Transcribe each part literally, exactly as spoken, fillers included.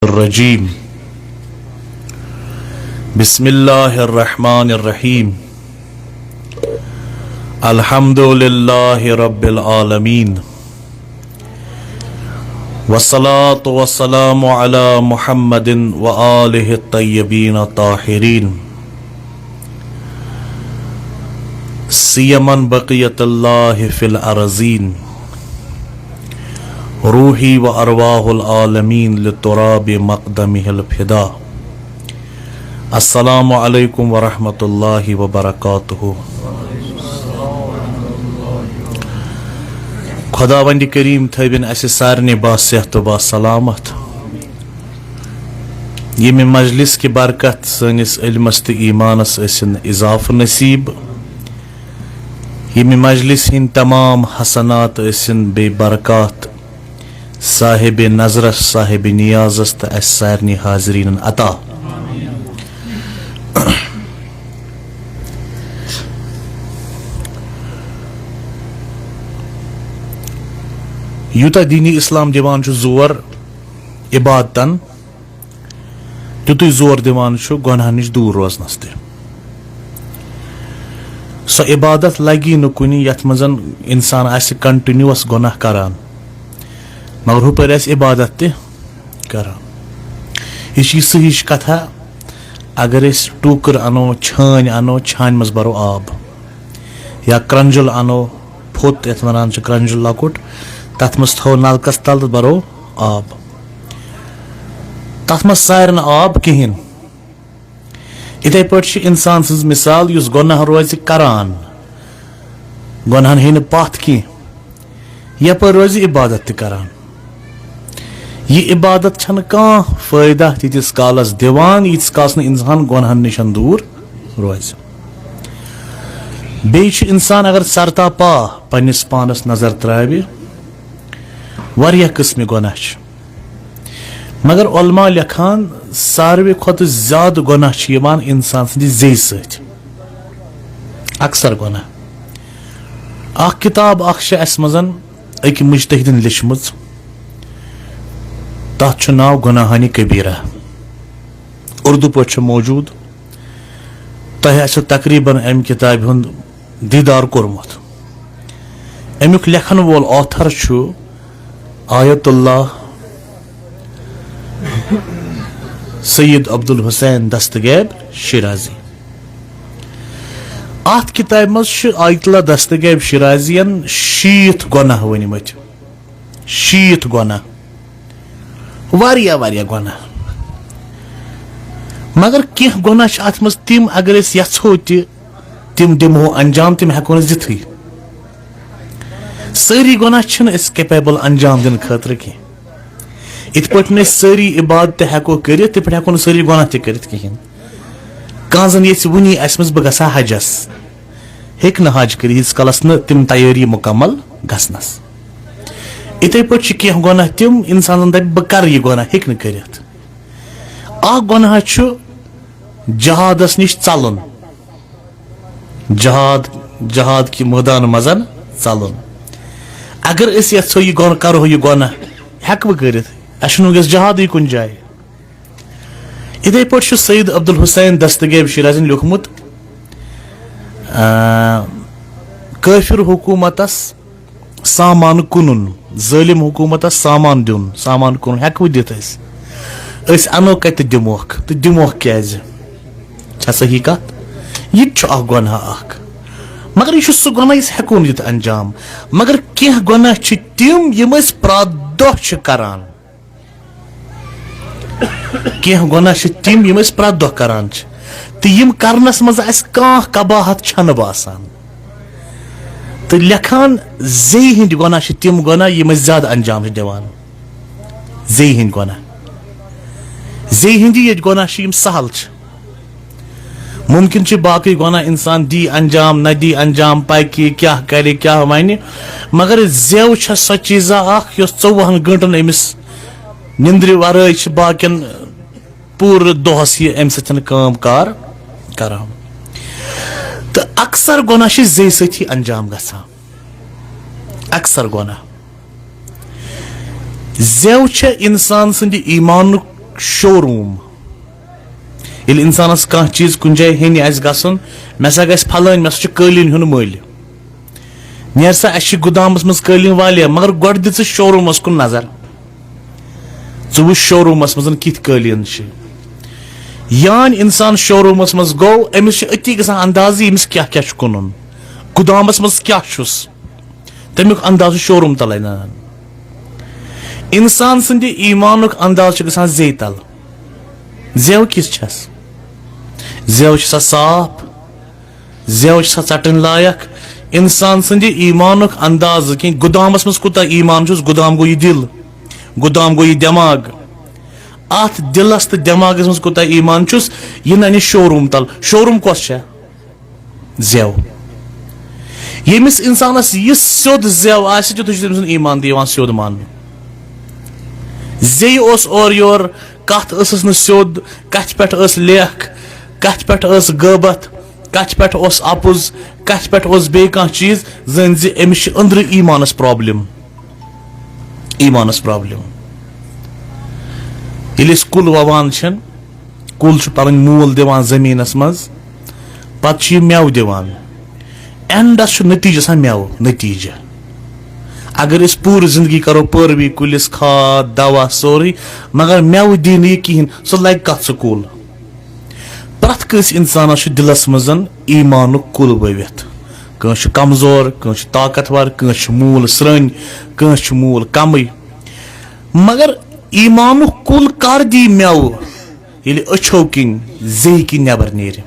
الرجيم. بسم الله الرحمن الرحيم. الحمد لله رب العالمين. والصلاة والسلام على محمد وآله الطيبين الطاهرين. سيما بقية الله في الأرضين. روحي وأرواح العالمين لتراب مقدمه الفدا. السلام عليكم ورحمة الله وبركاته. خداوند کریم تھٲوِن اسہِ سارنٕے باصحت و باسلامت۔ ییٚمہِ مجلس کہِ برکت سٲنِس علمس تہٕ ایمانس ٲسِن اضافہٕ نصیب۔ ییٚمہِ مجلس ہٕنٛدۍ تمام حسنات ٲسِن بیٚیہِ برکات صاحب نظرس، صاحب نیازس تہٕ اسہِ سارنٕے حاضریٖنن عطا۔ یوٗتاہ دینِ اسلام دِوان چھُ زور عبادتن، تیُتُے زور دِوان چھُ گۄناہن نِش دوٗر روزنس تہِ۔ سۄ عبادت لگی نہٕ کُنہِ یتھ منٛز انسان آسہِ کنٹینیوس گۄناہ کران، مگر ہُپٲرۍ آسہِ عبادت تہِ کران۔ یہِ چھِ یہِ صحیح کتھا۔ اگر أسۍ ٹوٗکٕر انو، چھٲنۍ انو، چھانہِ منٛز برو آب، یا کرنجُل انو، پھوٚت یتھ ونان چھِ کرنجُل لۄکُٹ، تتھ منٛز تھاوو نلکس تل تہٕ برو آب، تتھ منٛز ژارِ نہٕ آب کِہیٖنۍ۔ یِتھے پٲٹھۍ چھِ انسان سٕنٛز مثال، یُس گۄناہ روزِ کران، گۄناہن ہیٚیہِ نہٕ پتھ کینٛہہ، یپٲرۍ روزِ عبادت تہِ کران۔ یہِ عبادت چھنہٕ کانٛہہ فٲیدٕ تیٖتِس کالس دِوان، ییٖتِس کالس نہٕ انسان گۄناہن نِش دوٗر روزِ۔ بیٚیہِ چھُ انسان اگر سرتا پا پننِس پانس نظر ترٛاوِ، واریاہ قٕسمہِ گۄناہ چھِ۔ مگر علماء لیکھان، ساروی کھۄتہٕ زیادٕ گۄناہ چھِ یِوان انسان سٕنٛدِ زیٚیہِ سۭتۍ۔ اکثر گۄناہ۔ اکھ کتاب اکھ چھِ اسہِ منٛز أکۍ مجتہدن لیچھمٕژ، تتھ چھُ ناو گناہان کبیرہ۔ اردو پٲٹھۍ چھُ موجود۔ تۄہہِ آسیو تقریباً امہِ کتابہِ ہُنٛد دیدار کوٚرمُت۔ امیُک لیکھن وول author چھُ آیت اللہ سید عبدالحسین دستگیب شیرازی۔ اتھ کتابہِ منٛز چھِ آیت اللہ دستگیب شیرازین شیٖتھ گۄناہ ؤنمٕتۍ۔ شیٖتھ گۄناہ۔ واریاہ، واریاہ گۄناہ۔ مگر کینٛہہ گۄناہ چھِ اتھ منٛز تِم، اگر أسۍ یژھو تہِ، تِم دِمہو انجام، تِم ہٮ۪کو نہٕ أسۍ دِتھٕے۔ سٲری گۄناہ چھِنہٕ أسۍ capable انجام دِنہٕ خٲطرٕ کینٛہہ۔ یِتھ پٲٹھۍ نہٕ أسۍ سٲری عبادت تہِ ہٮ۪کو کٔرِتھ، تِتھ پٲٹھۍ ہٮ۪کو نہٕ سٲری گۄناہ تہِ کٔرِتھ کِہیٖنۍ۔ کانٛہہ زن یژھِ وُنی اسہِ منٛز بہٕ گژھٕ ہا حجس، ہیٚکہِ نہٕ حج کٔرِتھ، ییٖتِس کالس نہٕ تِم تیٲری مُکمل گژھنس۔ یِتھے پٲٹھۍ چھِ کینٛہہ گۄناہ تِم، انسان زن دپہِ بہٕ کرٕ یہِ گۄناہ، ہیٚکہِ نہٕ کٔرِتھ۔ اکھ گۄناہ چھُ جہادس نِش ژلُن، جہاد، جہاد کہِ مٲدان منٛز ژلُن۔ اگر أسۍ یژھو یہِ گۄناہ، کرو یہِ گۄناہ، ہٮ۪کہٕ بہٕ کٔرِتھ؟ اسہِ چھُنہٕ وٕنکیٚس جہادٕے کُنہِ جایہِ۔ یِتھے پٲٹھۍ چھُ سید عبدالحسین دستگیب شیرازن لیوٗکھمُت، آ، کٲفِر حکوٗمتس سامان کٕنُن، ظٲلِم حکوٗمتس سامان دیُن، سامان کٕنُن ہٮ۪کہٕ بہٕ دِتھ أسۍ؟ أسۍ اَنو کَتہِ تہٕ دِموکھ؟ تہٕ دِموکھ کیٛازِ؟ چھا صحیح کَتھ؟ یہِ تہِ چھُ اَکھ گۄناہ اَکھ۔ مگر یہِ چھُ سُہ گۄناہ یُس ہٮ۪کو نہٕ دِتھ انجام۔ مگر کینٛہہ گۄناہ چھِ تِم یِم أسۍ پرٛٮ۪تھ دۄہ چھِ کران۔ کینٛہہ گۄناہ چھِ تِم یِم أسۍ پرٛٮ۪تھ دۄہ کران چھِ، تہٕ یِم کرنس منٛز اَسہِ کانٛہہ قباحت چھنہٕ باسان۔ تہٕ لیکھان، زیٚیہِ ہٕنٛدۍ گۄناہ چھِ تِم گۄناہ یِم أسۍ زیادٕ انجام چھِ دِوان۔ زیٚیہِ ہٕنٛدۍ گۄناہ، زیٚیہِ ہٕنٛدۍ ییٚتہِ گۄناہ چھِ، یِم سہل چھِ۔ ممکن چھِ باقٕے گۄناہ انسان دی انجام، نہ دی انجام، پکہِ، کیٛاہ کرِ، کیٛاہ ونہِ، مگر زیو چھےٚ سۄ چیٖزا اکھ یۄس ژوٚوُہن گٲنٹن أمِس نِندرِ ورٲے چھِ باقین پوٗرٕ دۄہس یہِ امہِ سۭتۍ کٲم کار کران۔ تہٕ اکثر گۄناہ چھِ زیٚیہِ سۭتی انجام گژھان۔ اکثر گۄناہ۔ زیو چھےٚ انسان سٕنٛدِ ایمانُک شو روٗم۔ ییٚلہِ اِنسانَس کانٛہہ چیٖز کُنہِ جایہِ ہیٚنہِ آسہِ گژھُن، مےٚ سا گژھِ پھلٲنۍ، مےٚ سا چھُ قٲلیٖن ہیوٚن مٔلۍ۔ نیر سا، اَسہِ چھِ گُدامَس منٛز قٲلیٖن والیاہ، مگر گۄڈٕ دِ ژٕ شو روٗمَس کُن نظر۔ ژٕ وٕچھ شو روٗمَس منٛز کِتھ قٲلیٖن چھِ۔ یان اِنسان شو روٗمَس منٛز گوٚو، أمِس چھِ أتی گژھان اندازٕ، أمِس کیٛاہ کیٛاہ چھُ کٕنُن، گُدامَس منٛز کیٛاہ چھُس۔ تَمیُک انداز چھُ شو روٗم تَلَے نَنان۔ اِنسان سٕنٛدِ ایٖمانُک انداز چھُ گژھان زیٚیہِ تَل۔ زیٚو کِژھ چھَس؟ زیٚو چھِ سۄ صاف، زیٚو چھِ سۄ ژَٹٕنۍ لایق۔ اِنسان سٕنٛدِ ایٖمانُک انداز کہِ گُدامَس منٛز کوٗتاہ ایٖمان چھُس، گُدام گوٚو یہِ دِل، گُدام گوٚو یہِ دٮ۪ماغ۔ اَتھ دِلَس تہٕ دٮ۪ماغَس منٛز کوٗتاہ ایٖمان چھُس، یہِ نَنہِ شو روٗم تَل۔ شو روٗم کۄس چھےٚ؟ زیو۔ ییٚمِس اِنسانَس یہِ سیوٚد زیو آسہِ، تیُتھُے چھُ تٔمۍ سُنٛد ایٖمان تہِ یِوان سیوٚد ماننہٕ۔ زیٚیہِ اوس اورٕ یور، کَتھ ٲسٕس نہٕ سیوٚد، کَتھِ پٮ۪ٹھ ٲس لیکھ، کَتھِ پٮ۪ٹھ ٲس غٲبت، کَتھِ پٮ۪ٹھ اوس اَپُز، کَتھِ پٮ۪ٹھ اوس بیٚیہِ کانٛہہ چیٖز، زٲنۍ زِ أمِس چھِ أنٛدرٕ ایٖمانَس پرابلم۔ ایٖمانَس پرابلم۔ ییٚلہِ أسۍ کُل وَوان چھِن، کُل چھُ پَنٕنۍ موٗل دِوان زٔمیٖنَس منٛز، پَتہٕ چھُ یہِ مٮ۪وٕ دِوان۔ اینڈَس چھُ نٔتیٖجہٕ آسان مٮ۪وٕ، نٔتیٖجہٕ۔ اگر أسۍ پوٗرٕ زِندگی کَرو پٲروی کُلِس، کھاد، دَوا، سورُے، مگر مٮ۪وٕ دی نہٕ یہِ کِہیٖنۍ، سُہ لَگہِ کَتھ سُہ کُل؟ پرٛٮ۪تھ کٲنٛسہِ اِنسانَس چھُ دِلَس منٛز ایٖمانُک کُل ؤوِتھ۔ کٲنٛسہِ چھُ کمزور، کٲنٛسہِ چھُ طاقتور، کٲنٛسہِ چھُ موٗل سرٛنۍ، کٲنٛسہِ چھُ موٗل کَمٕے۔ مگر ایٖمانُک کُل کر دی مٮ۪وٕ؟ ییٚلہِ أچھو کِنۍ زیٚیہِ کِنۍ نٮ۪بر نیرِ،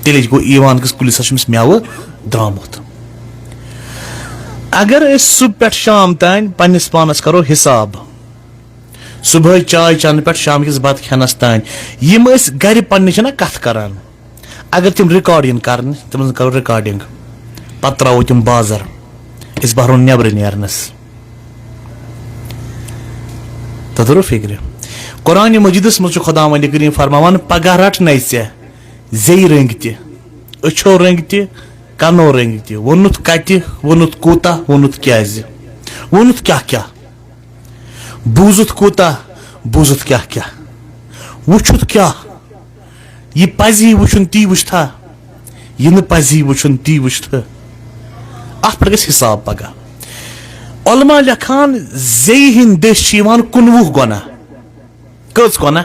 تیٚلہِ گوٚو ایٖمان کِس کُلِس ہا چھُ أمِس مٮ۪وٕ درٛامُت۔ اگر أسۍ صُبح پٮ۪ٹھ شام تام پننِس پانس کرو حساب، صُبحٲے چاے چٮ۪نہٕ پٮ۪ٹھ شام کِس بتہٕ کھٮ۪نس تام، یِم أسۍ گرِ پننہِ چھِنہ کتھٕ کران، اگر تِم ریکارڈ یِن کرنہٕ، تِمن کرو ریکارڈنگ، پتہٕ تراوو تِم بازر، أسۍ بہرو نٮ۪برٕ نیرنس۔ تۄہہِ توٚرو فِکرِ؟ قرآن مجیدس منٛز چھُ خۄداوندِ کریم فرماوان، پگاہ رٹنے ژےٚ زیٚیہِ رٔنٛگۍ تہِ، أچھو رٔنٛگۍ تہِ، کنو رٔنٛگۍ تہِ۔ ووٚنُتھ کتہِ، ووٚنُتھ کوٗتاہ، ووٚنُتھ کیازِ، ووٚنُتھ کیاہ کیاہ، بوٗزُتھ کوٗتاہ، بوٗزُتھ کیاہ کیاہ، وُچھُتھ کیاہ، یہِ پزی وُچھُن تی وُچھتھا، یہِ نہٕ پزی وُچھُن تی وُچھتھٕ۔ اتھ پٮ۪ٹھ گژھِ حساب پگاہ۔ علماء لیکھان، زیٚیہِ ہٕنٛدۍ دٔسۍ چھِ یِوان کُنوُہ گۄناہ۔ کٔژ گۄناہ؟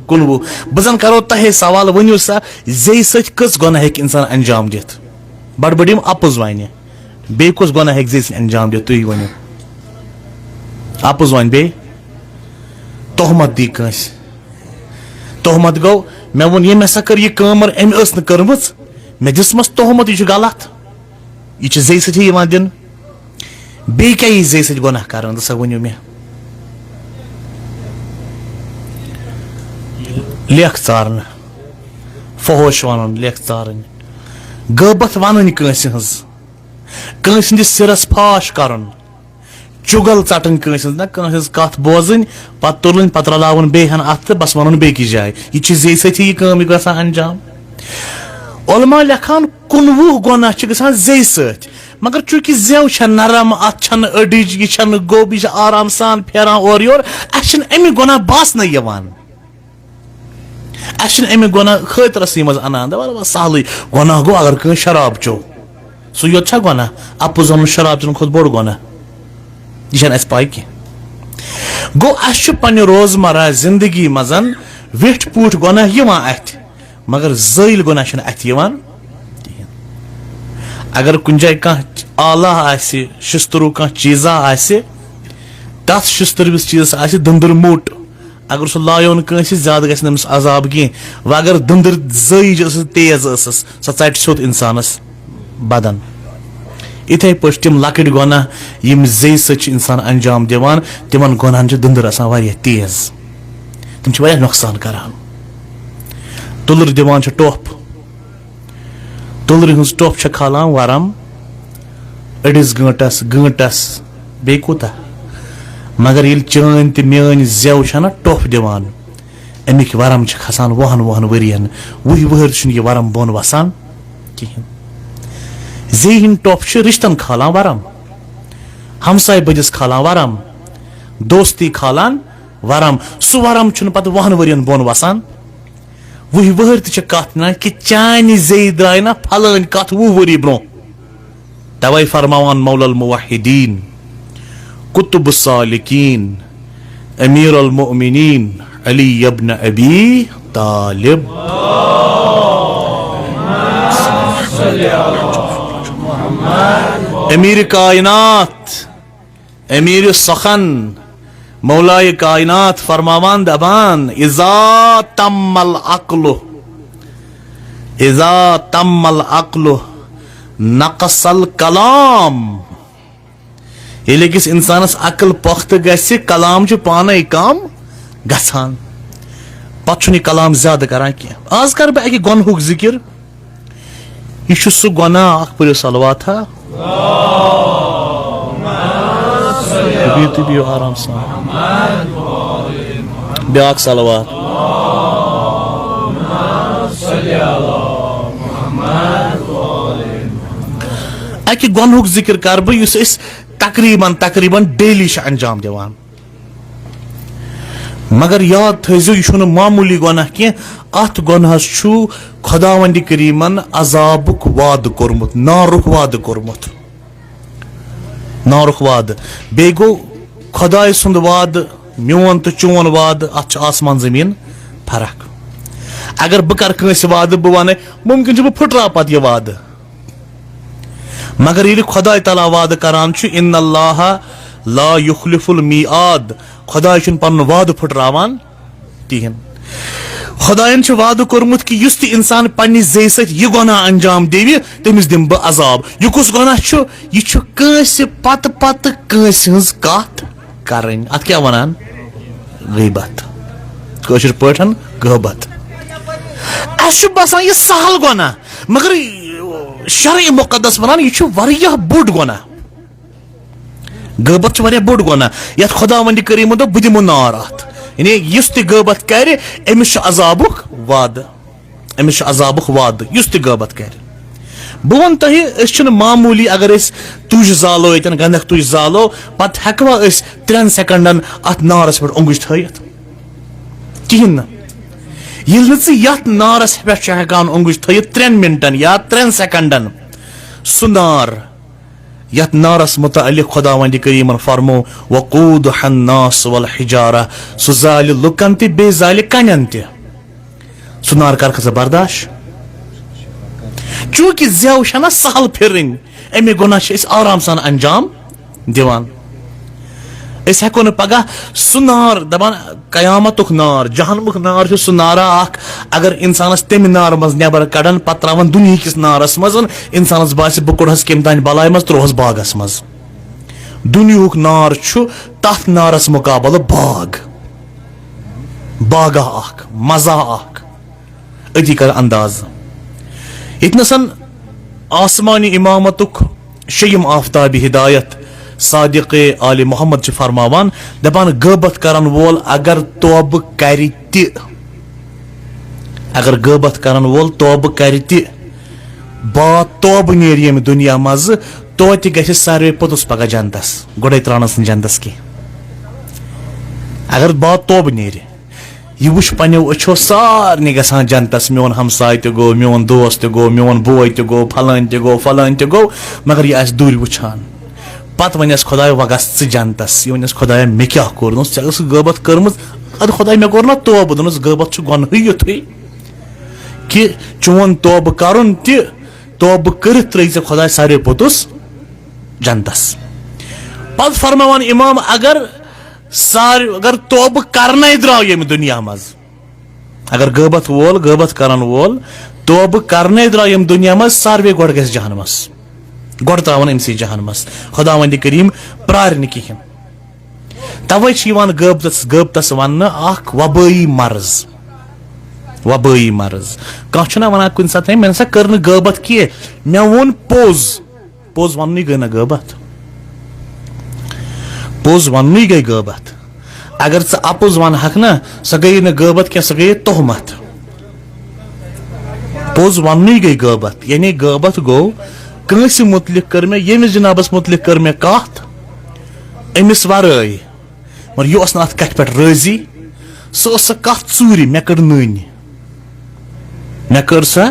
کُنوُہ۔ بہٕ زن کرو تۄہے سوال، ؤنِو سا، زیٚیہِ سۭتۍ کٔژ گۄناہ ہیٚکہِ انسان انجام دِتھ؟ بڑٕ بڑٕ یِم اپُز ونہِ۔ بیٚیہِ کُس گۄناہ ہیٚکہِ زیٚیہِ سۭتۍ انجام دِتھ؟ تُہۍ ؤنِو۔ اپُز ونہِ بیٚیہِ؟ تہمت دی کٲنٛسہِ۔ تہمت گوٚو، مےٚ ووٚن، ییٚمۍ ہسا کٔر یہِ کٲم، مگر أمۍ ٲس نہٕ کٔرمٕژ، مےٚ دِژمَس تہمت، یہِ چھُ غلط۔ یہِ چھِ زیٚیہِ سۭتی یِوان دِنہٕ۔ بیٚیہِ کیٛاہ یی زیٚیہِ سۭتۍ گۄناہ کرنہٕ، سا ؤنِو مےٚ؟ لیکھ ژارنہٕ، فحوش وَنُن، لیکھ ژارٕنۍ، غٲبت وَنٕنۍ کٲنٛسہِ ہٕنٛز، کٲنٛسہِ ہٕنٛدِس سِرَس پھاش کَرُن، چُگل ژَٹٕنۍ کٲنٛسہِ ہٕنٛز، نہ کٲنٛسہِ ہٕنٛز کَتھ بوزٕنۍ، پَتہٕ تُلٕنۍ، پَتہٕ رَلاوُن بیٚیہِ ہَن اَتھٕ تہٕ بَس وَنُن بیٚیہِ کِس جایہِ۔ یہِ چھِ زیٚیہِ سۭتی یہِ کٲم یہِ گژھان اَنجام۔ علماء لیکھان، کُنوُہ گۄناہ چھِ گژھان زیٚیہِ سۭتۍ، مگر چوٗنٛکہِ زیٚو چھےٚ نرم، اَتھ چھَنہٕ أڈِج، یہِ چھَنہٕ گوٚب، یہِ چھِ آرام سان پھیران اورٕ یور، اَسہِ چھِنہٕ اَمِکۍ گۄناہ باسنَے یِوان۔ اَسہِ چھِنہٕ اَمِکۍ گۄناہ خٲطرَسٕے منٛز اَنان، دَپان، دَپان، سہلٕے گۄناہ گوٚو اگر کٲنٛسہِ شراب چیوٚو۔ سُہ یوت چھا گۄناہ؟ اَپُز وَنُن شراب چٮ۪نہٕ کھۄتہٕ بوٚڑ گۄناہ؟ یہِ چھَنہٕ اَسہِ پَے کینٛہہ۔ گوٚو، اَسہِ چھُ پنٛنہِ روزمرہ زِندگی منٛز ویٹھۍ پوٗٹھۍ گۄناہ یِوان اَتھِ، مگر زٲیِل گۄناہ چھِنہٕ اَتھِ یِوان کِہیٖنۍ۔ اگر کُنہِ جایہِ کانٛہہ آلہ آسہِ، شِستٕروٗ کانٛہہ چیٖزا آسہِ، تَتھ شِستٕروِس چیٖزَس آسہِ دٔنٛدٕر موٚٹ، اگر سُہ لایو نہٕ کٲنٛسہِ، زیادٕ گژھِ نہٕ أمِس عذاب کینٛہہ۔ وۄنۍ اگر دٔنٛدٕر زٲیِج ٲسٕس، تیز ٲسٕس، سۄ ژَٹہِ سیوٚد اِنسانَس بدن۔ یِتھَے پٲٹھۍ تِم لۄکٕٹۍ گۄناہ یِم زیٚیہِ سۭتۍ چھِ اِنسان انجام دِوان، تِمَن گۄناہَن چھِ دٔنٛدٕر آسان واریاہ تیز۔ تِم چھِ واریاہ نۄقصان کَران۔ تُلٕر دِوان چھِ ٹۄپھ۔ تُلرِ ہٕنٛز ٹۄپھ چھےٚ کھالان ورم أڑِس گٲنٛٹس، گٲنٛٹس، بیٚیہِ کوٗتاہ؟ مگر ییٚلہِ چٲنۍ تہٕ میٲنۍ زٮ۪و چھےٚ نہ ٹۄپھ دِوان، اَمِکۍ ورم چھِ کھسان وُہن وُہن ؤرین، وُہہِ وُہٕرۍ تہِ چھُنہٕ یہِ ورم بۄن وسان کِہیٖنۍ۔ زیٚیہِ ہِنٛدۍ ٹۄپھ چھِ رِشتن کھالان ورم، ہمسایہِ بٔدِس کھالان ورم، دوستی کھالان ورم، سُہ ورم چھُنہٕ پتہٕ وُہن ؤرین بۄن وسان۔ وُہہِ وٕہٕرۍ تہِ چھِ کتھ نہ کہِ چانہِ زیٚیہِ درٛاے نہ پھلٲنۍ کتھ وُہ ؤری برونٛہہ۔ توے فرماوان مولا الموحدین، قطب السالکین، امیر المؤمنین علی ابن ابی طالب۔ امیر کائنات، امیر سخن، مولای کائنات فرماوان دپان، اذا تم العقل، اذا تم العقل نقص الکلام۔ ییٚلہِ أکِس اِنسانَس عقل پۄختہٕ گژھِ، کلام چھُ پانَے کم گژھان۔ پتہٕ چھُنہٕ یہِ کلام زیادٕ کران کینٛہہ۔ آز کرٕ بہٕ اَکہِ گۄنہُک ذِکِر۔ یہِ چھُ سُہ گۄناہ اکھ، پٔرِو صلوات ہا۔ تُہۍ بِہِو، تُہۍ بِہِو آرام سان۔ بیٛاکھ صلوات۔ اَکہِ گۄنہُک ذِکِر کرٕ بہٕ، یُس أسۍ تقریباً، تقریباً ڈیلی چھِ انجام دِوان۔ مگر یاد تھٲیزیو، یہِ چھُنہٕ معموٗلی گۄناہ کینٛہہ۔ اَتھ گۄناہَس چھُ خۄداوندِ کریٖمَن عذابُک وعدٕ کوٚرمُت، نارُک وعدٕ کوٚرمُت۔ نارُک وعدٕ۔ بیٚیہِ گوٚو خۄداے سُنٛد وعدٕ، میون تہٕ چون وعدٕ، اَتھ چھُ آسمان زٔمیٖن فرق۔ اگر بہٕ کَرٕ کٲنٛسہِ وعدٕ، بہٕ وَنَے، مُمکِن چھُ بہٕ پھٕٹراو پَتہٕ یہِ وعدٕ۔ مگر ییٚلہِ خۄداے تعالیٰ وعدٕ کران چھُ، ان اللہ لا یخلف المیعاد، خۄداے چھُنہٕ پنُن وعدٕ پھٕٹراوان کِہیٖنۍ۔ خۄدایَن چھُ وعدٕ کوٚرمُت کہِ یُس تہِ اِنسان پننہِ زیٚیہِ سۭتۍ یہِ گۄناہ انجام دِوِ، تٔمِس دِمہٕ بہٕ عذاب۔ یہِ کُس گۄناہ چھُ؟ یہِ چھُ کٲنٛسہِ پتہٕ پتہٕ کٲنٛسہِ ہٕنٛز کتھ کرٕنۍ۔ اتھ کیٛاہ ونان؟ غیبت۔ کٲشِر پٲٹھۍ غٲبت۔ اَسہِ چھُ باسان یہِ سہل گۄناہ، مگر شرع مقدس ونان یہِ چھُ واریاہ بوٚڑ گۄناہ۔ غٲبت چھُ واریاہ بوٚڑ گۄناہ، یتھ خۄداوندِ کریٖمن دوٚپ، بہٕ دِمہٕ نار اتھ۔ یعنی یُس تہِ غٲبت کرِ، أمِس چھُ عذابُک وعدٕ، أمِس چھُ عذابُک وعدٕ، یُس تہِ غٲبت کرِ۔ بہٕ وَنہٕ تۄہہِ، أسۍ چھِنہٕ معموٗلی، اگر أسۍ تُج زالو، ییٚتٮ۪ن گنٛدکھ تُج زالو، پتہٕ ہٮ۪کوا أسۍ ترٛٮ۪ن سیکنڈن اتھ نارس پٮ۪ٹھ اوٚنٛگُج تھٲیِتھ؟ کِہیٖنۍ نہٕ۔ ییٚلہِ نہٕ ژٕ یتھ نارس پٮ۪ٹھ چھُ ہٮ۪کان اوٚنٛگُج تھٲیِتھ ترٛٮ۪ن منٹن یا ترٛٮ۪ن سیکنڈن، سُہ نار یتھ نارس متعلق خداوند کریمن فرمو، "وقودها الناس والحجارہ"، سُہ زالہِ لُکن تہِ بیٚیہِ زالہِ کنٮ۪ن تہِ۔ سُہ نار کرکھ ژٕ برداشت؟ چونکہ زیو چھنہ سہل پھرٕنۍ، امی گۄناہ چھِ أسۍ آرام سان انجام دِوان۔ أسۍ ہٮ۪کو نہٕ پگاہ سُہ نار، دپان قیامتُک نار، جہنمُک نار چھُ سُہ نارا اکھ، اگر انسانس تمہِ نارٕ منٛز نٮ۪بر کڑن، پتہٕ تراون دُنیہکِس نارس منٛز، انسانس باسہِ، بہٕ کوٚڑہس کمہِ تانۍ بلایہِ منٛز، تروہس باغس منٛز۔ دُنیہُک نار چھُ تتھ نارس مقابلہٕ باغ، باغا اکھ، مزہ اکھ۔ أتی کر انداز۔ ییٚتہِ نسن آسمانی امامتُک شیٚیِم آفتاب ہدایت صادق آل محمد چھِ فرماوان، دپان، غٲبت کرن وول اگر توبہٕ کرِ تہِ، اگر غٲبت کرن وول توبہٕ کرِ تہِ، با توبہٕ نیرِ ییٚمہِ دُنیا منٛزٕ، توتہِ گژھِ ساروے پوٚتُس پگاہ جنتس، گۄڈے تراونس نہٕ جنتس کینٛہہ۔ اگر با توبہٕ نیرِ، یہِ وٕچھ پننیو أچھو سارنٕے گژھان جنتس، میون ہمساے تہِ گوٚو، میون دوست تہِ گوٚو، میون بوے تہِ گوٚو، فلٲنۍ تہِ گوٚو، فلٲنۍ تہِ گوٚو، مگر یہِ آسہِ دوٗرِ وٕچھان۔ پتہٕ ونٮ۪س خۄداے، وۄنۍ گژھ ژٕ جنتس۔ یہِ ونٮ۪س خۄدایا، مےٚ کیٛاہ کوٚر؟ دوٚپُس، ژےٚ ٲسٕکھ غٲبت کٔرمٕژ۔ ادٕ خۄداے، مےٚ کوٚر نہ توبہٕ۔ دوٚپنس، غٲبت چھُ گۄنہٕے یُتھُے کہِ چون توبہٕ کرُن تہِ، توبہٕ کٔرِتھ ترٲوۍ ژےٚ خۄداے ساروے پوٚتُس جنتس۔ پتہٕ فرماوان امام، اگر سار-، اگر توبہٕ کرنے درٛاو ییٚمہِ دُنیا منٛز، اگر غٲبت وول، غٲبت کرن وول توبہٕ کرنے درٛاو ییٚمہِ دُنیا منٛز، ساروے گۄڈٕ گژھِ جہنمس، گۄڈٕ تراون أمۍ سٕے جہنمس، خداوندِ کریم پرارِ نہٕ کِہینۍ۔ توے چھِ یِوان غٲبتس، غٲبتس وننہٕ اکھ وبٲیی مرض، وبٲیی مرض۔ کانٛہہ چھُنہ ونان کُنہِ ساتہٕ، "ہے، مےٚ نسا کٔر نہٕ غٲبت کینٛہہ، مےٚ ووٚن پوٚز۔" پوٚز وننُے گٔے نہ غٲبت؟ پوٚز وننُے گٔے غٲبت۔ اگر ژٕ اپُز ونہکھ نہ، سۄ گٔیے نہٕ غٲبت کینٛہہ، سۄ گٔیے تہمت۔ پوٚز وننُے گٔے غٲبت، یعنی غٲبت گوٚو کٲنٛسہِ مُتعلق کٔر مےٚ، ییٚمِس جنابس مُتعلق کٔر مےٚ کتھ، أمِس ورٲے۔ مگر یہِ اوس نہٕ اَتھ کَتھِ پٮ۪ٹھ رٲضی۔ سۄ ٲس سۄ کَتھ ژوٗرِ، مےٚ کٔڑ نٔنۍ۔ مےٚ کٔر سۄ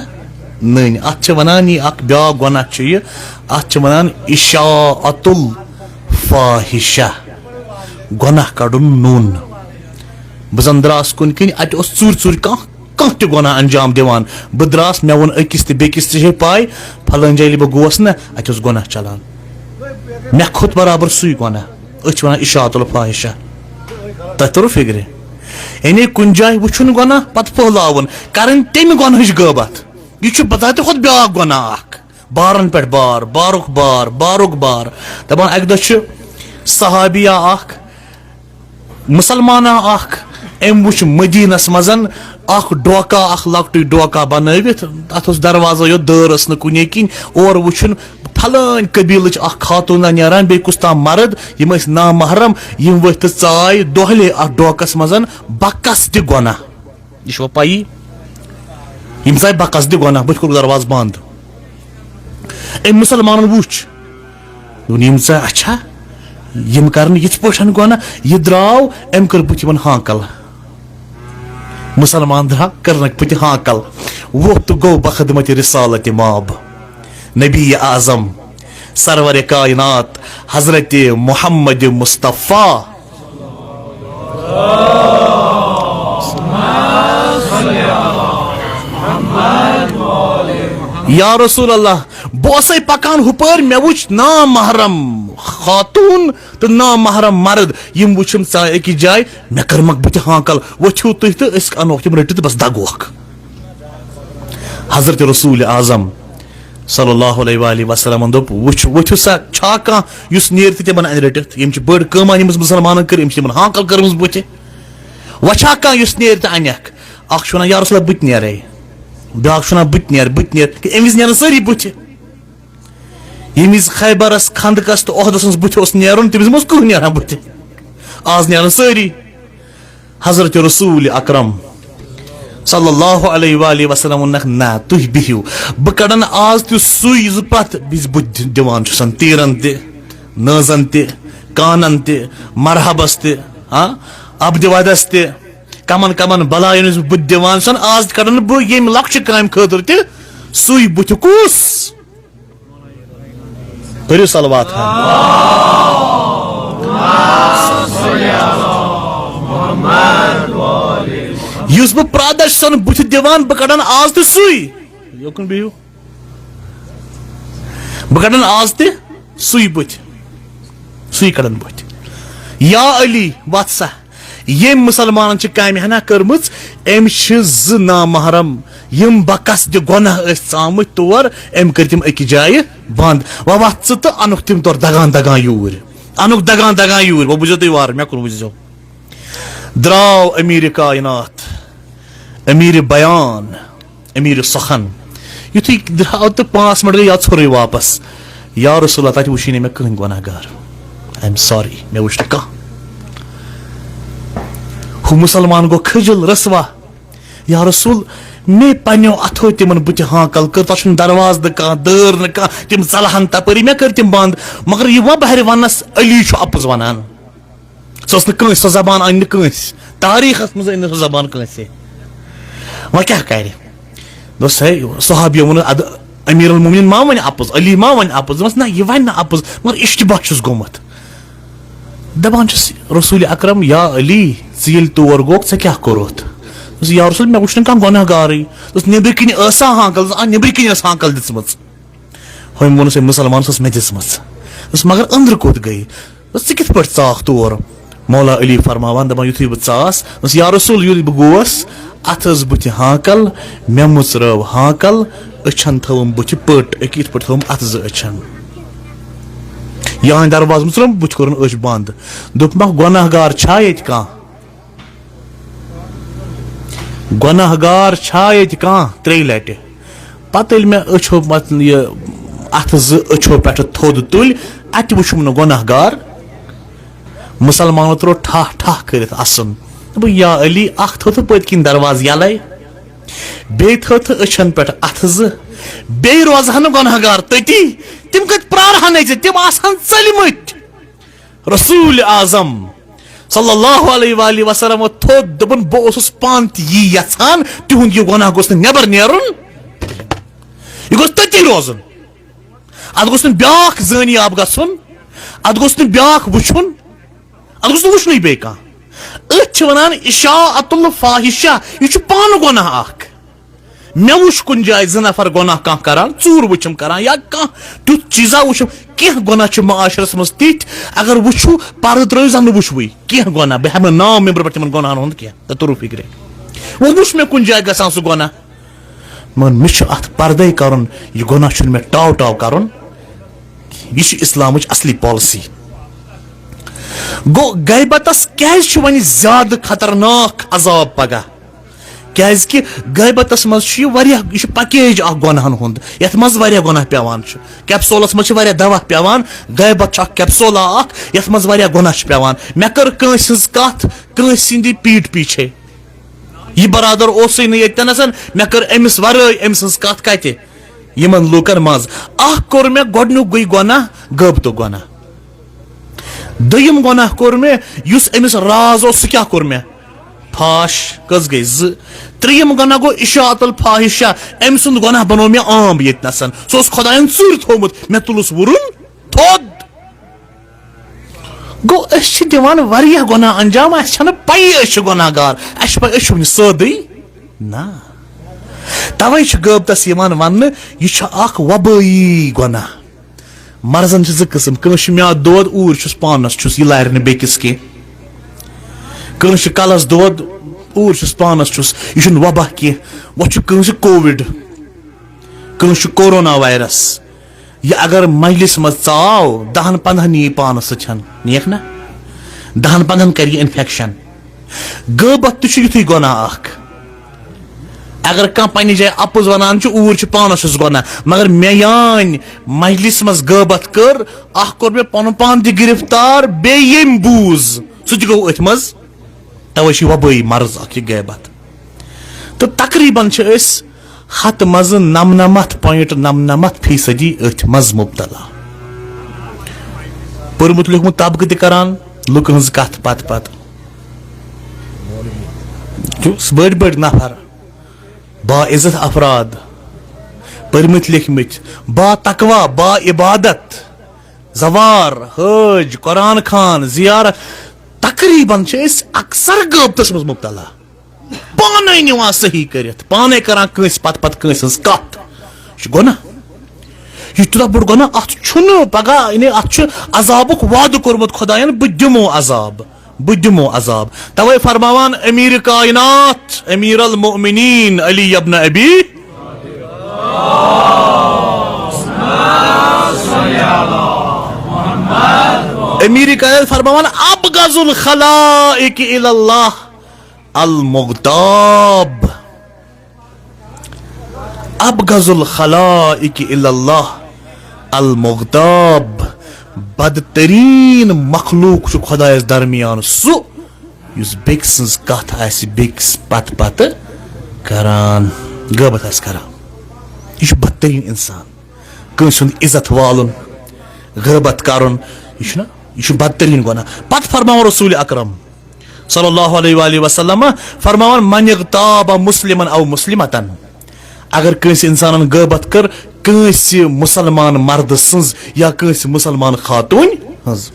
نٔنۍ۔ اَتھ چھِ وَنان، یہِ اَکھ بیٛاکھ گۄناہ چھُ یہِ، اَتھ چھِ وَنان اِشاعَتُ الفاحِشَہ، گۄناہ کَڑُن نوٚن۔ بہٕ زَن درٛاس کُنہِ کِنۍ، اَتہِ اوس ژوٗرِ ژوٗرِ کانٛہہ، کانٛہہ تہِ گۄناہ اَنجام دِوان۔ بہٕ درٛاس، مےٚ ووٚن أکِس تہِ بیٚکِس، ژےٚ چھے پَے، پھلٲنۍ جایہِ ییٚلہِ بہٕ گوس نہ، اَتہِ اوس گۄناہ چَلان۔ مےٚ کھوٚت برابر سُے گۄناہ۔ أسۍ چھِ وَنان اِشاعَتُ الفاحِشَہ۔ تۄہہِ توٚرُو فِکرِ؟ یعنی کُنہِ جایہِ وٕچھُن گۄناہ، پَتہٕ پھٔہلاوُن، کَرٕنۍ تَمہِ گۄناہٕچ غٲبت۔ یہِ چھُ بذاتِ خۄد بیٛاکھ گۄناہ اَکھ۔ بارَن پٮ۪ٹھ بار، بارُک بار، بارُک بار۔ دَپان اَکہِ دۄہ چھُ صحابیہ اَکھ، مُسلمانہ اَکھ، أمۍ وٕچھ مدیٖنَس منٛز اَکھ ڈوکا، اَکھ لۄکٹُے ڈوکا بَنٲوِتھ۔ اَتھ اوس دروازَے یوت، دٲر ٲس نہٕ کُنے کِنۍ۔ اورٕ وٕچھُن، پھلٲنۍ قبیٖلٕچ اَکھ خاتوٗنہ نیران، بیٚیہِ کُس تام مَرٕد، یِم ٲسۍ نامحرم، یِم ؤتھۍ تہٕ ژاے دۄہلے اَتھ ڈوکَس منٛز۔ بَکَس تہِ گۄناہ۔ یہِ چھُوا پَیی؟ یِم ژاے بَکَس تہِ گۄناہ، بٕتھِ کوٚرُکھ دروازٕ بنٛد۔ أمۍ مُسلمانَن وُچھ، دوٚپُن، "یِم ژاے، اچھا، یِم کَرَن یِتھ پٲٹھۍ گۄناہ؟" یہِ درٛاو، أمۍ کٔر بٕتھِ یِمَن ہانکَل۔ مُسلمان درٛاو، کٔرنَکھ بٕتھِ ہانکَل۔ ووٚتھ تہٕ گوٚو بخدمتِ رسالتِ ماب، نبی اعظم، سرور کائنات، حضرت محمد مصطفیٰ۔ یا رسول اللہ، بہٕ اوسَے پکان ہُپٲرۍ، مےٚ وُچھ نامحرم خاتوٗن تہٕ نامحرم مرد، یِم وُچھِم ژاے أکِس جایہِ، مےٚ کٔرمَکھ بٕتھِ ہانکل، ؤتھِو تُہۍ تہٕ أسۍ اَنوکھ تِم رٔٹِتھ تہٕ بس دگوکھ۔ حضرت رسول اعظم صلی اللہ علیہ وآلہ وسلمن دوٚپ، "وٕچھ، ؤتھِو سا، چھا کانٛہہ یُس نیرِ تہٕ تِمن اَنہِ رٔٹِتھ؟ یِم چھِ بٔڑ کٲم اَنہِ أمِس مُسلمانن کٔر، أمِس چھِ تِمن ہانکل کٔرمٕژ بٕتھِ۔ وۄنۍ چھا کانٛہہ یُس نیرِ تہٕ اَنٮ۪کھ؟" اکھ چھُ وَنان، "یا رسول اللہ، بہٕ تہِ نیرے۔" بیٛاکھ چھُ وَنان، "بہٕ تہِ نیرٕ، بہٕ تہِ نیرٕ۔" کہِ أمِس نیرن سٲری بٕتھِ۔ ییٚمہِ وِزِ خیبرس، خندقس تہٕ احدس منٛز بٕتھِ اوس نیرُن، تَمہِ وِزِ ما اوس کٕہٕنۍ نیران بٕتھِ؟ آز نیرن سٲری۔ حضرت رسول اکرم صلی اللہ علیہ وآلہ وسلم ووٚننکھ، "نہ، تُہۍ بِہِو، بہٕ کڑن آز تہِ سُے، یُس بہٕ پرٛٮ۪تھ وِزِ بُتھِ دِوان چھُسن، تیٖرن تہِ، نٲزن تہِ، کانن تہِ، مرحبس تہِ، ہاں، اَبدِ وَدس تہِ، کمن کمن بلایَن ہٕنٛز بُتھ دِوان چھُسن، آز تہِ کڑن بہٕ ییٚمہِ لۄکچہِ کامہِ خٲطرٕ تہِ سُے بُتھِ۔" کُس؟ کٔرِو صلوات ہا۔ یُس بہٕ پرٛٮ۪تھ دۄہ چھُسن بُتھِ دِوان، بہٕ کڑن آز تہِ سُے۔ یوکُن بِہِو۔ بہٕ کڑن آز تہِ سُے بُتھِ۔ سُے کڑن بُتھِ۔ یا علی، وَتھ سا۔ ییٚمۍ مُسلمانن چھِ کامہِ ہنا کٔرمٕژ، أمۍ چھِ زٕ نامحرم، یِم بکس تہِ گۄناہ ٲسۍ ژامٕتۍ تور، أمۍ کٔرۍ تِم أکِس جایہِ بنٛد۔ وۄنۍ وَتھ ژٕ تہٕ اَنُکھ تِم تورٕ دگان دگان یوٗرۍ۔ اَنُکھ دگان دگان یوٗرۍ۔ وۄنۍ بوٗزِو تُہۍ وارٕ، مےٚ کُن وٕچھزیو۔ درٛاو أمیٖرِ کائنات، أمیٖرِ بیان، أمیٖرِ سخن۔ یُتھُے درٛاو تہٕ پانٛژھ منٹ گٔے یا ژھوٚرُے واپس۔ یا رسول اللہ، تَتہِ وُچھُے نہٕ مےٚ کٕہٕنۍ گۄناہ گار۔ I am sorry، مےٚ وُچھ نہٕ کانٛہہ۔ ہُہ مُسلمان گوٚو خجل، رسوا۔ یا رسول، مےٚ پننیو اتھو تِمن بُتھِ ہانکل کٔر، تتھ چھُنہٕ دروازٕ نہٕ کانٛہہ، دٲر نہٕ کانٛہہ، تِم ژلہن تپٲری، مےٚ کٔرۍ تِم بنٛد۔ مگر یہِ وۄنۍ بہرِ وننس، علی چھُ اپُز ونان۔ سۄ ٲس نہٕ کٲنٛسہِ، سۄ زبان أنۍ نہٕ کٲنٛسہِ۔ تاریٖخس منٛز أنۍ نہٕ سۄ زبان کٲنٛسہِ۔ وۄنۍ کیٛاہ کرِ؟ دوٚپُس، ہے، صحابیو ووٚن، ادٕ امیر المومنین ما ونہِ اپُز، علی ما ونہِ اپُز؟ دوٚپمس، نہ، یہِ ونہِ نہٕ اپُز، مگر اشتباہ چھُس گوٚمُت۔ دپان چھُس، رسول اکرم، یا علی، ژٕ ییٚلہِ تور گوکھ، ژےٚ کیٛاہ کوٚرُتھ؟ دوٚپُس، یا رسول، مےٚ وُچھ نہٕ کانٛہہ گۄناہ گارٕے۔ دوٚپُس، نیٚبرٕ کِنۍ ٲسا ہانکل؟ دوٚپُس، آ، نیٚبرٕ کِنۍ ٲس ہانکل دِژمٕژ۔ ہُمۍ ووٚنُس، ہے، مُسلمانس ٲس مےٚ دِژمٕژ۔ دوٚپُس، مگر أنٛدرٕ کوٚت گٔے؟ دوٚپُس، ژٕ کِتھ پٲٹھۍ ژاکھ تور؟ مولا علی فرماوان، دپان، یُتھُے بہٕ ژاس، دوٚپُس، یا رسول، یُتھ بہٕ گوس، اتھ ٲس بُتھِ ہانکل، مےٚ مُژرٲو ہانکل، أچھن تھٲوٕم بُتھِ پٔٹ، أکۍ یِتھ پٲٹھۍ تھٲوٕم اتھٕ زٕ أچھن۔ یہنٛدِ دروازٕ مُژرٲوٕم بُتھِ، کوٚرُن أچھ بنٛد۔ دوٚپمکھ، گۄناہ گار چھا ییٚتہِ کانٛہہ؟ گۄناہ گار چھا ییٚتہِ کانٛہہ؟ ترٛیٚیہِ لٹہِ۔ پتہٕ ییٚلہِ مےٚ أچھو مت-، یہِ اَتھٕ زٕ أچھو پٮ۪ٹھٕ تھوٚد تُلۍ، اَتہِ وُچھُم نہٕ گۄناہ گار۔ مُسلمانو ترٛوو ٹھاہ ٹھاہ کٔرِتھ اَسُن۔ دوٚپُن، یا علی، اَکھ تھٲو تہٕ پٔتۍ کِنۍ دروازٕ یَلَے، بیٚیہِ تھٲو تہٕ أچھَن پٮ۪ٹھ اَتھٕ زٕ، بیٚیہِ روزٕ ہا نہٕ گۄناہ گار تٔتی۔ تِم کَتہِ پرٛارٕ ہَن أژِتھ؟ تِم آسہٕ ہَن ژٔلۍمٕتۍ۔ رسول اعظم صلی اللہ علیہ وآلہ وسلم ووٚتھ تھوٚد، دوٚپُن، "بہٕ اوسُس پانہٕ تہِ یی یژھان، تِہُنٛد یہِ گۄناہ گوٚژھ نہٕ نٮ۪بر نیرُن، یہِ گوٚژھ تٔتی روزُن، اتھ گوٚژھ نہٕ بیٛاکھ زٲنیاب گژھُن، اتھ گوٚژھ نہٕ بیٛاکھ وٕچھُن، اتھ گوٚژھ نہٕ وٕچھنُے بیٚیہِ کانٛہہ۔" أتھۍ چھِ ونان اشاعت الفاحشہ، یہِ چھُ پانہٕ گۄناہ اکھ۔ مےٚ وٕچھ کُنہِ جایہِ زٕ نفر گۄناہ کانٛہہ کران، ژوٗر وٕچھِم کران یا کانٛہہ تیُتھ چیٖزا وٕچھِم، کینٛہہ گۄناہ چھِ معاشرس منٛز تِتھۍ، اگر وٕچھِو، پردٕ ترٲیِو، زن نہٕ وٕچھوٕے۔ کینٛہہ گۄناہ، بہٕ ہٮ۪مہٕ نہٕ ناو ممبرٕ پٮ۪ٹھ تِمن گۄناہن ہُنٛد کینٛہہ، تہٕ توٚرُو فِکرِ۔ وۄنۍ وٕچھ مےٚ کُنہِ جایہِ گژھان سُہ گۄناہ، مگر مےٚ چھُ اتھ پردے کرُن، یہِ گۄناہ چھُنہٕ مےٚ ٹاو ٹاو کرُن۔ یہِ چھِ اسلامٕچ اصلی پالیسی۔ گوٚو، غیبتس کیازِ چھُ وۄنۍ زیادٕ خطرناک عذاب پگاہ؟ کیازِ کہِ غیبتس منٛز چھُ یہِ واریاہ، یہِ چھُ پیکیج اکھ گۄناہن ہُنٛد، یتھ منٛز واریاہ گۄناہ پٮ۪وان چھُ۔ کیپسولس منٛز چھِ واریاہ دوا پٮ۪وان۔ غیبت چھُ اکھ کیپسولا اکھ، یتھ منٛز واریاہ گۄناہ چھِ پٮ۪وان۔ مےٚ کٔر کٲنٛسہِ ہٕنٛز کتھ کٲنٛسہِ سٕنٛدِ پیٖٹھ پیٖچھے۔ یہِ برادر اوسُے نہٕ ییٚتٮ۪نس، مےٚ کٔر أمِس ورٲے أمۍ سٕنٛز کتھ کتہِ؟ یِمن لوٗکن منٛز۔ اکھ کوٚر مےٚ گۄڈٕنیُکُے گۄناہ، غٲبتُک گۄناہ۔ دوٚیِم گۄناہ کوٚر مےٚ، یُس أمِس راز اوس، سُہ کیٛاہ کوٚر مےٚ؟ فاش۔ کٔژ گٔے؟ زٕ۔ ترٛیٚیِم گۄناہ گوٚو اشاعت الفاحشہ۔ أمۍ سُنٛد گۄناہ بنوو مےٚ عام ییٚتہِ نسن۔ سُہ اوس خۄداین ژوٗرِ تھوٚومُت، مےٚ تُلُس وُرُن تھوٚد۔ گوٚو، أسۍ چھِ دِوان واریاہ گۄناہ انجام، اَسہِ چھَنہٕ پَیی أسۍ چھِ گۄناہ گار، اَسہِ چھِ پَے أسۍ چھِ وٕنہِ سٲدٕے۔ نہ۔ تَوَے چھُ غٲبتَس یِوان وَننہٕ، یہِ چھُ اَکھ وبٲیی گۄناہ۔ مرضن چھِ زٕ قٕسٕم، کٲنٛسہِ چھُ میادٕ دود، اوٗرۍ چھُس پانَس چھُس، یہِ لارِ نہٕ بیٚکِس کینٛہہ۔ کٲنٛسہِ چھُ کَلَس دود، اوٗرۍ چھُس پانَس چھُس، یہِ چھُنہٕ وبا کینٛہہ۔ وۄنۍ چھُ کٲنٛسہِ کووِڈ، کٲنٛسہِ چھُ کورونا وایرس۔ یہِ اگر مجلس منٛز ژاو، دَہَن پنٛدہَن یی پانَس سۭتۍ چھَن، نِیَکھ نا؟ دَہَن پنٛدہَن کَرِ یہِ انفیکشن۔ غٲبت تہِ چھُ یُتھُے گۄناہ اکھ۔ اگر کانٛہہ پننہِ جایہِ اپُز ونان چھُ، اوٗرۍ چھُ پانس چھُس گۄناہ، مگر میٲنۍ مجلس منٛز غٲبت کٔر، اکھ کوٚر مےٚ پنُن پان تہِ گرفتار، بیٚیہِ ییٚمۍ بوٗز، سُہ تہِ گوٚو أتھۍ منٛز۔ توے چھُ وبٲیی مرض اکھ یہِ غیبت۔ تہٕ تقریباً چھِ أسۍ ہتھ منٛزٕ نمنمتھ point نمنمتھ فیصدی أتھۍ منٛز مبتلا۔ پوٚرمُت لیوٚکھمُت طبقہٕ تہِ کران لُکہٕ ہٕنٛز کتھ پتہٕ پتہٕ۔ چھُس بٔڑۍ بٔڑۍ نفر، باعزت افراد، پٔرمٕتۍ لیکھمٕتۍ، با تقوا، با عبادت، زوار، حٲج، قرآن خان، زیارت، تقریباً چھِ أسۍ اکثر غٲبتس منٛز مبتلا۔ پانے نِوان صحیح کٔرِتھ، پانے کران کٲنٛسہِ پتہٕ پتہٕ کٲنٛسہِ ہٕنٛز کتھ۔ یہِ چھُ گۄناہ۔ یہِ چھُ تیوٗتاہ بوٚڑ گۄناہ، اتھ چھُنہٕ پگاہ، یعنی اتھ چھُ عذابُک وعدٕ کوٚرمُت خۄداین، بہٕ دِمو عذاب، بہٕ دِمو عذاب۔ توے فرماوان امیر کائنات، امیر المؤمنین علی ابن ابی، امیر کائنات فرماوان، ابغض الخلائق الی اللہ المغتاب۔ ابغض الخلائق الی اللہ المغتاب۔ بدترین مخلوق چھُ خۄدایس درمیان سُہ، یُس بیٚکہِ سٕنٛز کتھ آسہِ بیٚکِس پتہٕ پتہٕ کران، غٲبت آسہِ کران۔ یہِ چھُ بدترین انسان۔ کٲنٛسہِ ہُنٛد عزت والُن، غٲبت کرُن، یہِ چھُنہ، یہِ چھُ بدترین گۄناہ۔ پتہٕ فرماوان رسول اکرم صلی اللہ علیہ وآلہ وسلم، فرماوان، من اغتاب مسلما او مسلمتا، اگر کٲنٛسہِ انسانن غٲبت کٔر کٲنٛسہِ مسلمان مردٕ سٕنٛز یا کٲنٛسہِ مسلمان خاتوٗنۍ ہٕنٛز،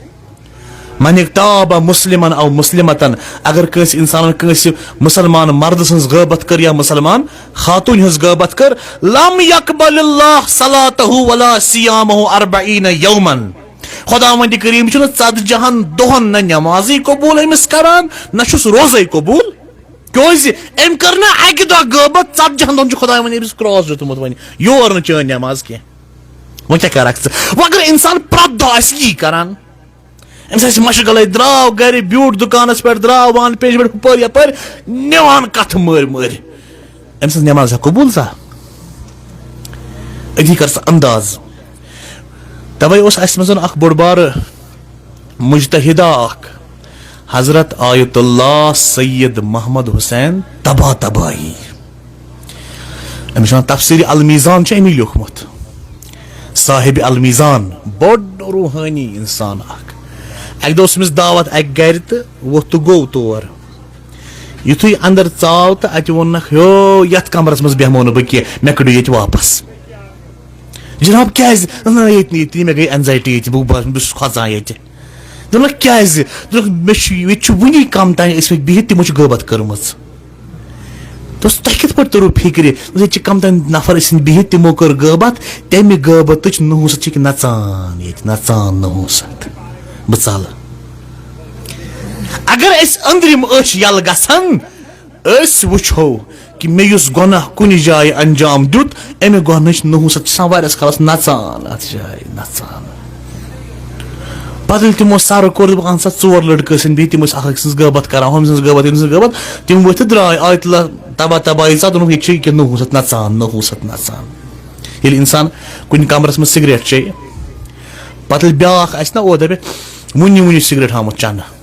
من اغتاب مسلما او مسلمتا، اگر کٲنٛسہِ انسانن کٲنٛسہِ مسلمان مردٕ سٕنٛز غٲبت کٔر یا مسلمان خاتوٗنۍ ہٕنٛز غٲبت کٔر، لم یقبل اللہ صلاته ولا صیامه اربعین یوما۔ خداوند کریم چھُنہٕ ژتجی ہن دۄہن نہ نمازٕے قبول أمِس کران، نہ چھُس روزے قبول۔ کیازِ؟ أمۍ کٔر نہٕ اکہِ دۄہ غٲبت، ژتجی ہن دۄہن چھُ خداوند أمِس کراس دیُتمُت وۄنۍ، یور نہٕ چٲنۍ نماز کینٛہہ۔ وۄنۍ کیٛاہ کرکھ ژٕ؟ وۄنۍ اگر انسان پرٛٮ۪تھ دۄہ آسہِ یی کران، أمِس آسہِ مشغلے، درٛاو گرِ، بیوٗٹھ دُکانس پٮ۪ٹھ، درٛاو وان پیش پٮ۪ٹھ، ہُپٲرۍ یپٲرۍ، نِوان کتھٕ مٲرۍ مٲرۍ۔ أمۍ سٕنٛز نٮ۪ماز چھا قبوٗل سا؟ أتی کر سا انداز۔ توے اوس اسہِ منٛز اکھ بوٚڑ بارٕ مجتہدہ اکھ، حضرت آیت اللہ سید محمد حسین طباطبائی۔ أمِس چھِ وَنان تفسیٖر المیزان، چھُ أمی لیوٗکھمُت۔ صاحب المیزان، بوٚڑ روحٲنی انسان اکھ۔ اَکہِ دۄہ اوس أمِس دعوت اَکہِ گَرِ تہٕ ووٚتھ تہٕ گوٚو تور۔ یُتھُے اَندَر ژاو تہٕ اَتہِ ووٚننَکھ، "ہیو، یَتھ کَمرَس منٛز بیٚہمو نہٕ بہٕ کینٛہہ، مےٚ کٔڑِو ییٚتہِ واپَس۔" "جِناب، کیٛازِ؟" "نہ، نہ، ییٚتہِ نہٕ، ییٚتہِ نہٕ، مےٚ گٔے anxiety ییٚتہِ، بہٕ، بہٕ، بہٕ چھُس کھۄژان ییٚتہِ۔" دوٚپنَکھ، "کیٛازِ؟" دوٚپنَکھ، "مےٚ چھُ، ییٚتہِ چھُ وُنی کَم تام ٲسۍ مٕتۍ بِہِتھ، تِمو چھِ غٲبت کٔرمٕژ۔" دوٚپُس، "تۄہہِ کِتھ پٲٹھۍ توٚروٕ فِکرِ؟ ییٚتہِ چھِ کَم تام نفر ٲسۍ بِہِتھ، تِمو کٔر غٲبت، تَمہِ غٲبتٕچ نحوست چھِ ییٚتہِ نَژان، ییٚتہِ نَژان نحوست۔ بہٕ ژَلہٕ۔" اگر أسۍ أنٛدرِم أچھ یَلہٕ گژھن، أسۍ وٕچھو کہِ مےٚ یُس گۄناہ کُنہِ جایہِ انجام دیُت، اَمہِ گۄنہٕچ نحوست چھِ آسان واریاہَس کالَس نَژان اَتھ جایہِ، نَژان۔ پتہٕ ییٚلہِ تِمو سرٕ کوٚر، دوٚپُکھ، "اہن سا، ژور لڑکہٕ ٲسۍ بِہِتھ، تِم ٲسۍ اکھ أکۍ سٕنٛز غٲبت کران، ہُمۍ سٕنٛز غٲبت، ییٚمۍ سٕنٛز غٲبت۔" تِم ؤتھۍ تہٕ درٛاے، آیہِ تِلہٕ تباہ تباہی ژاو، دوٚپُکھ، "ییٚتہِ چھُ یہِ کیٛاہ نحوست نژان، نحوست نژان۔" ییٚلہِ انسان کُنہِ کمرس منٛز سگریٹ چیٚیہِ، پتہٕ ییٚلہِ بیٛاکھ آسہِ نا اورٕ دپہِ، "وُنی وُنی سگریٹ آمُت چنہٕ۔"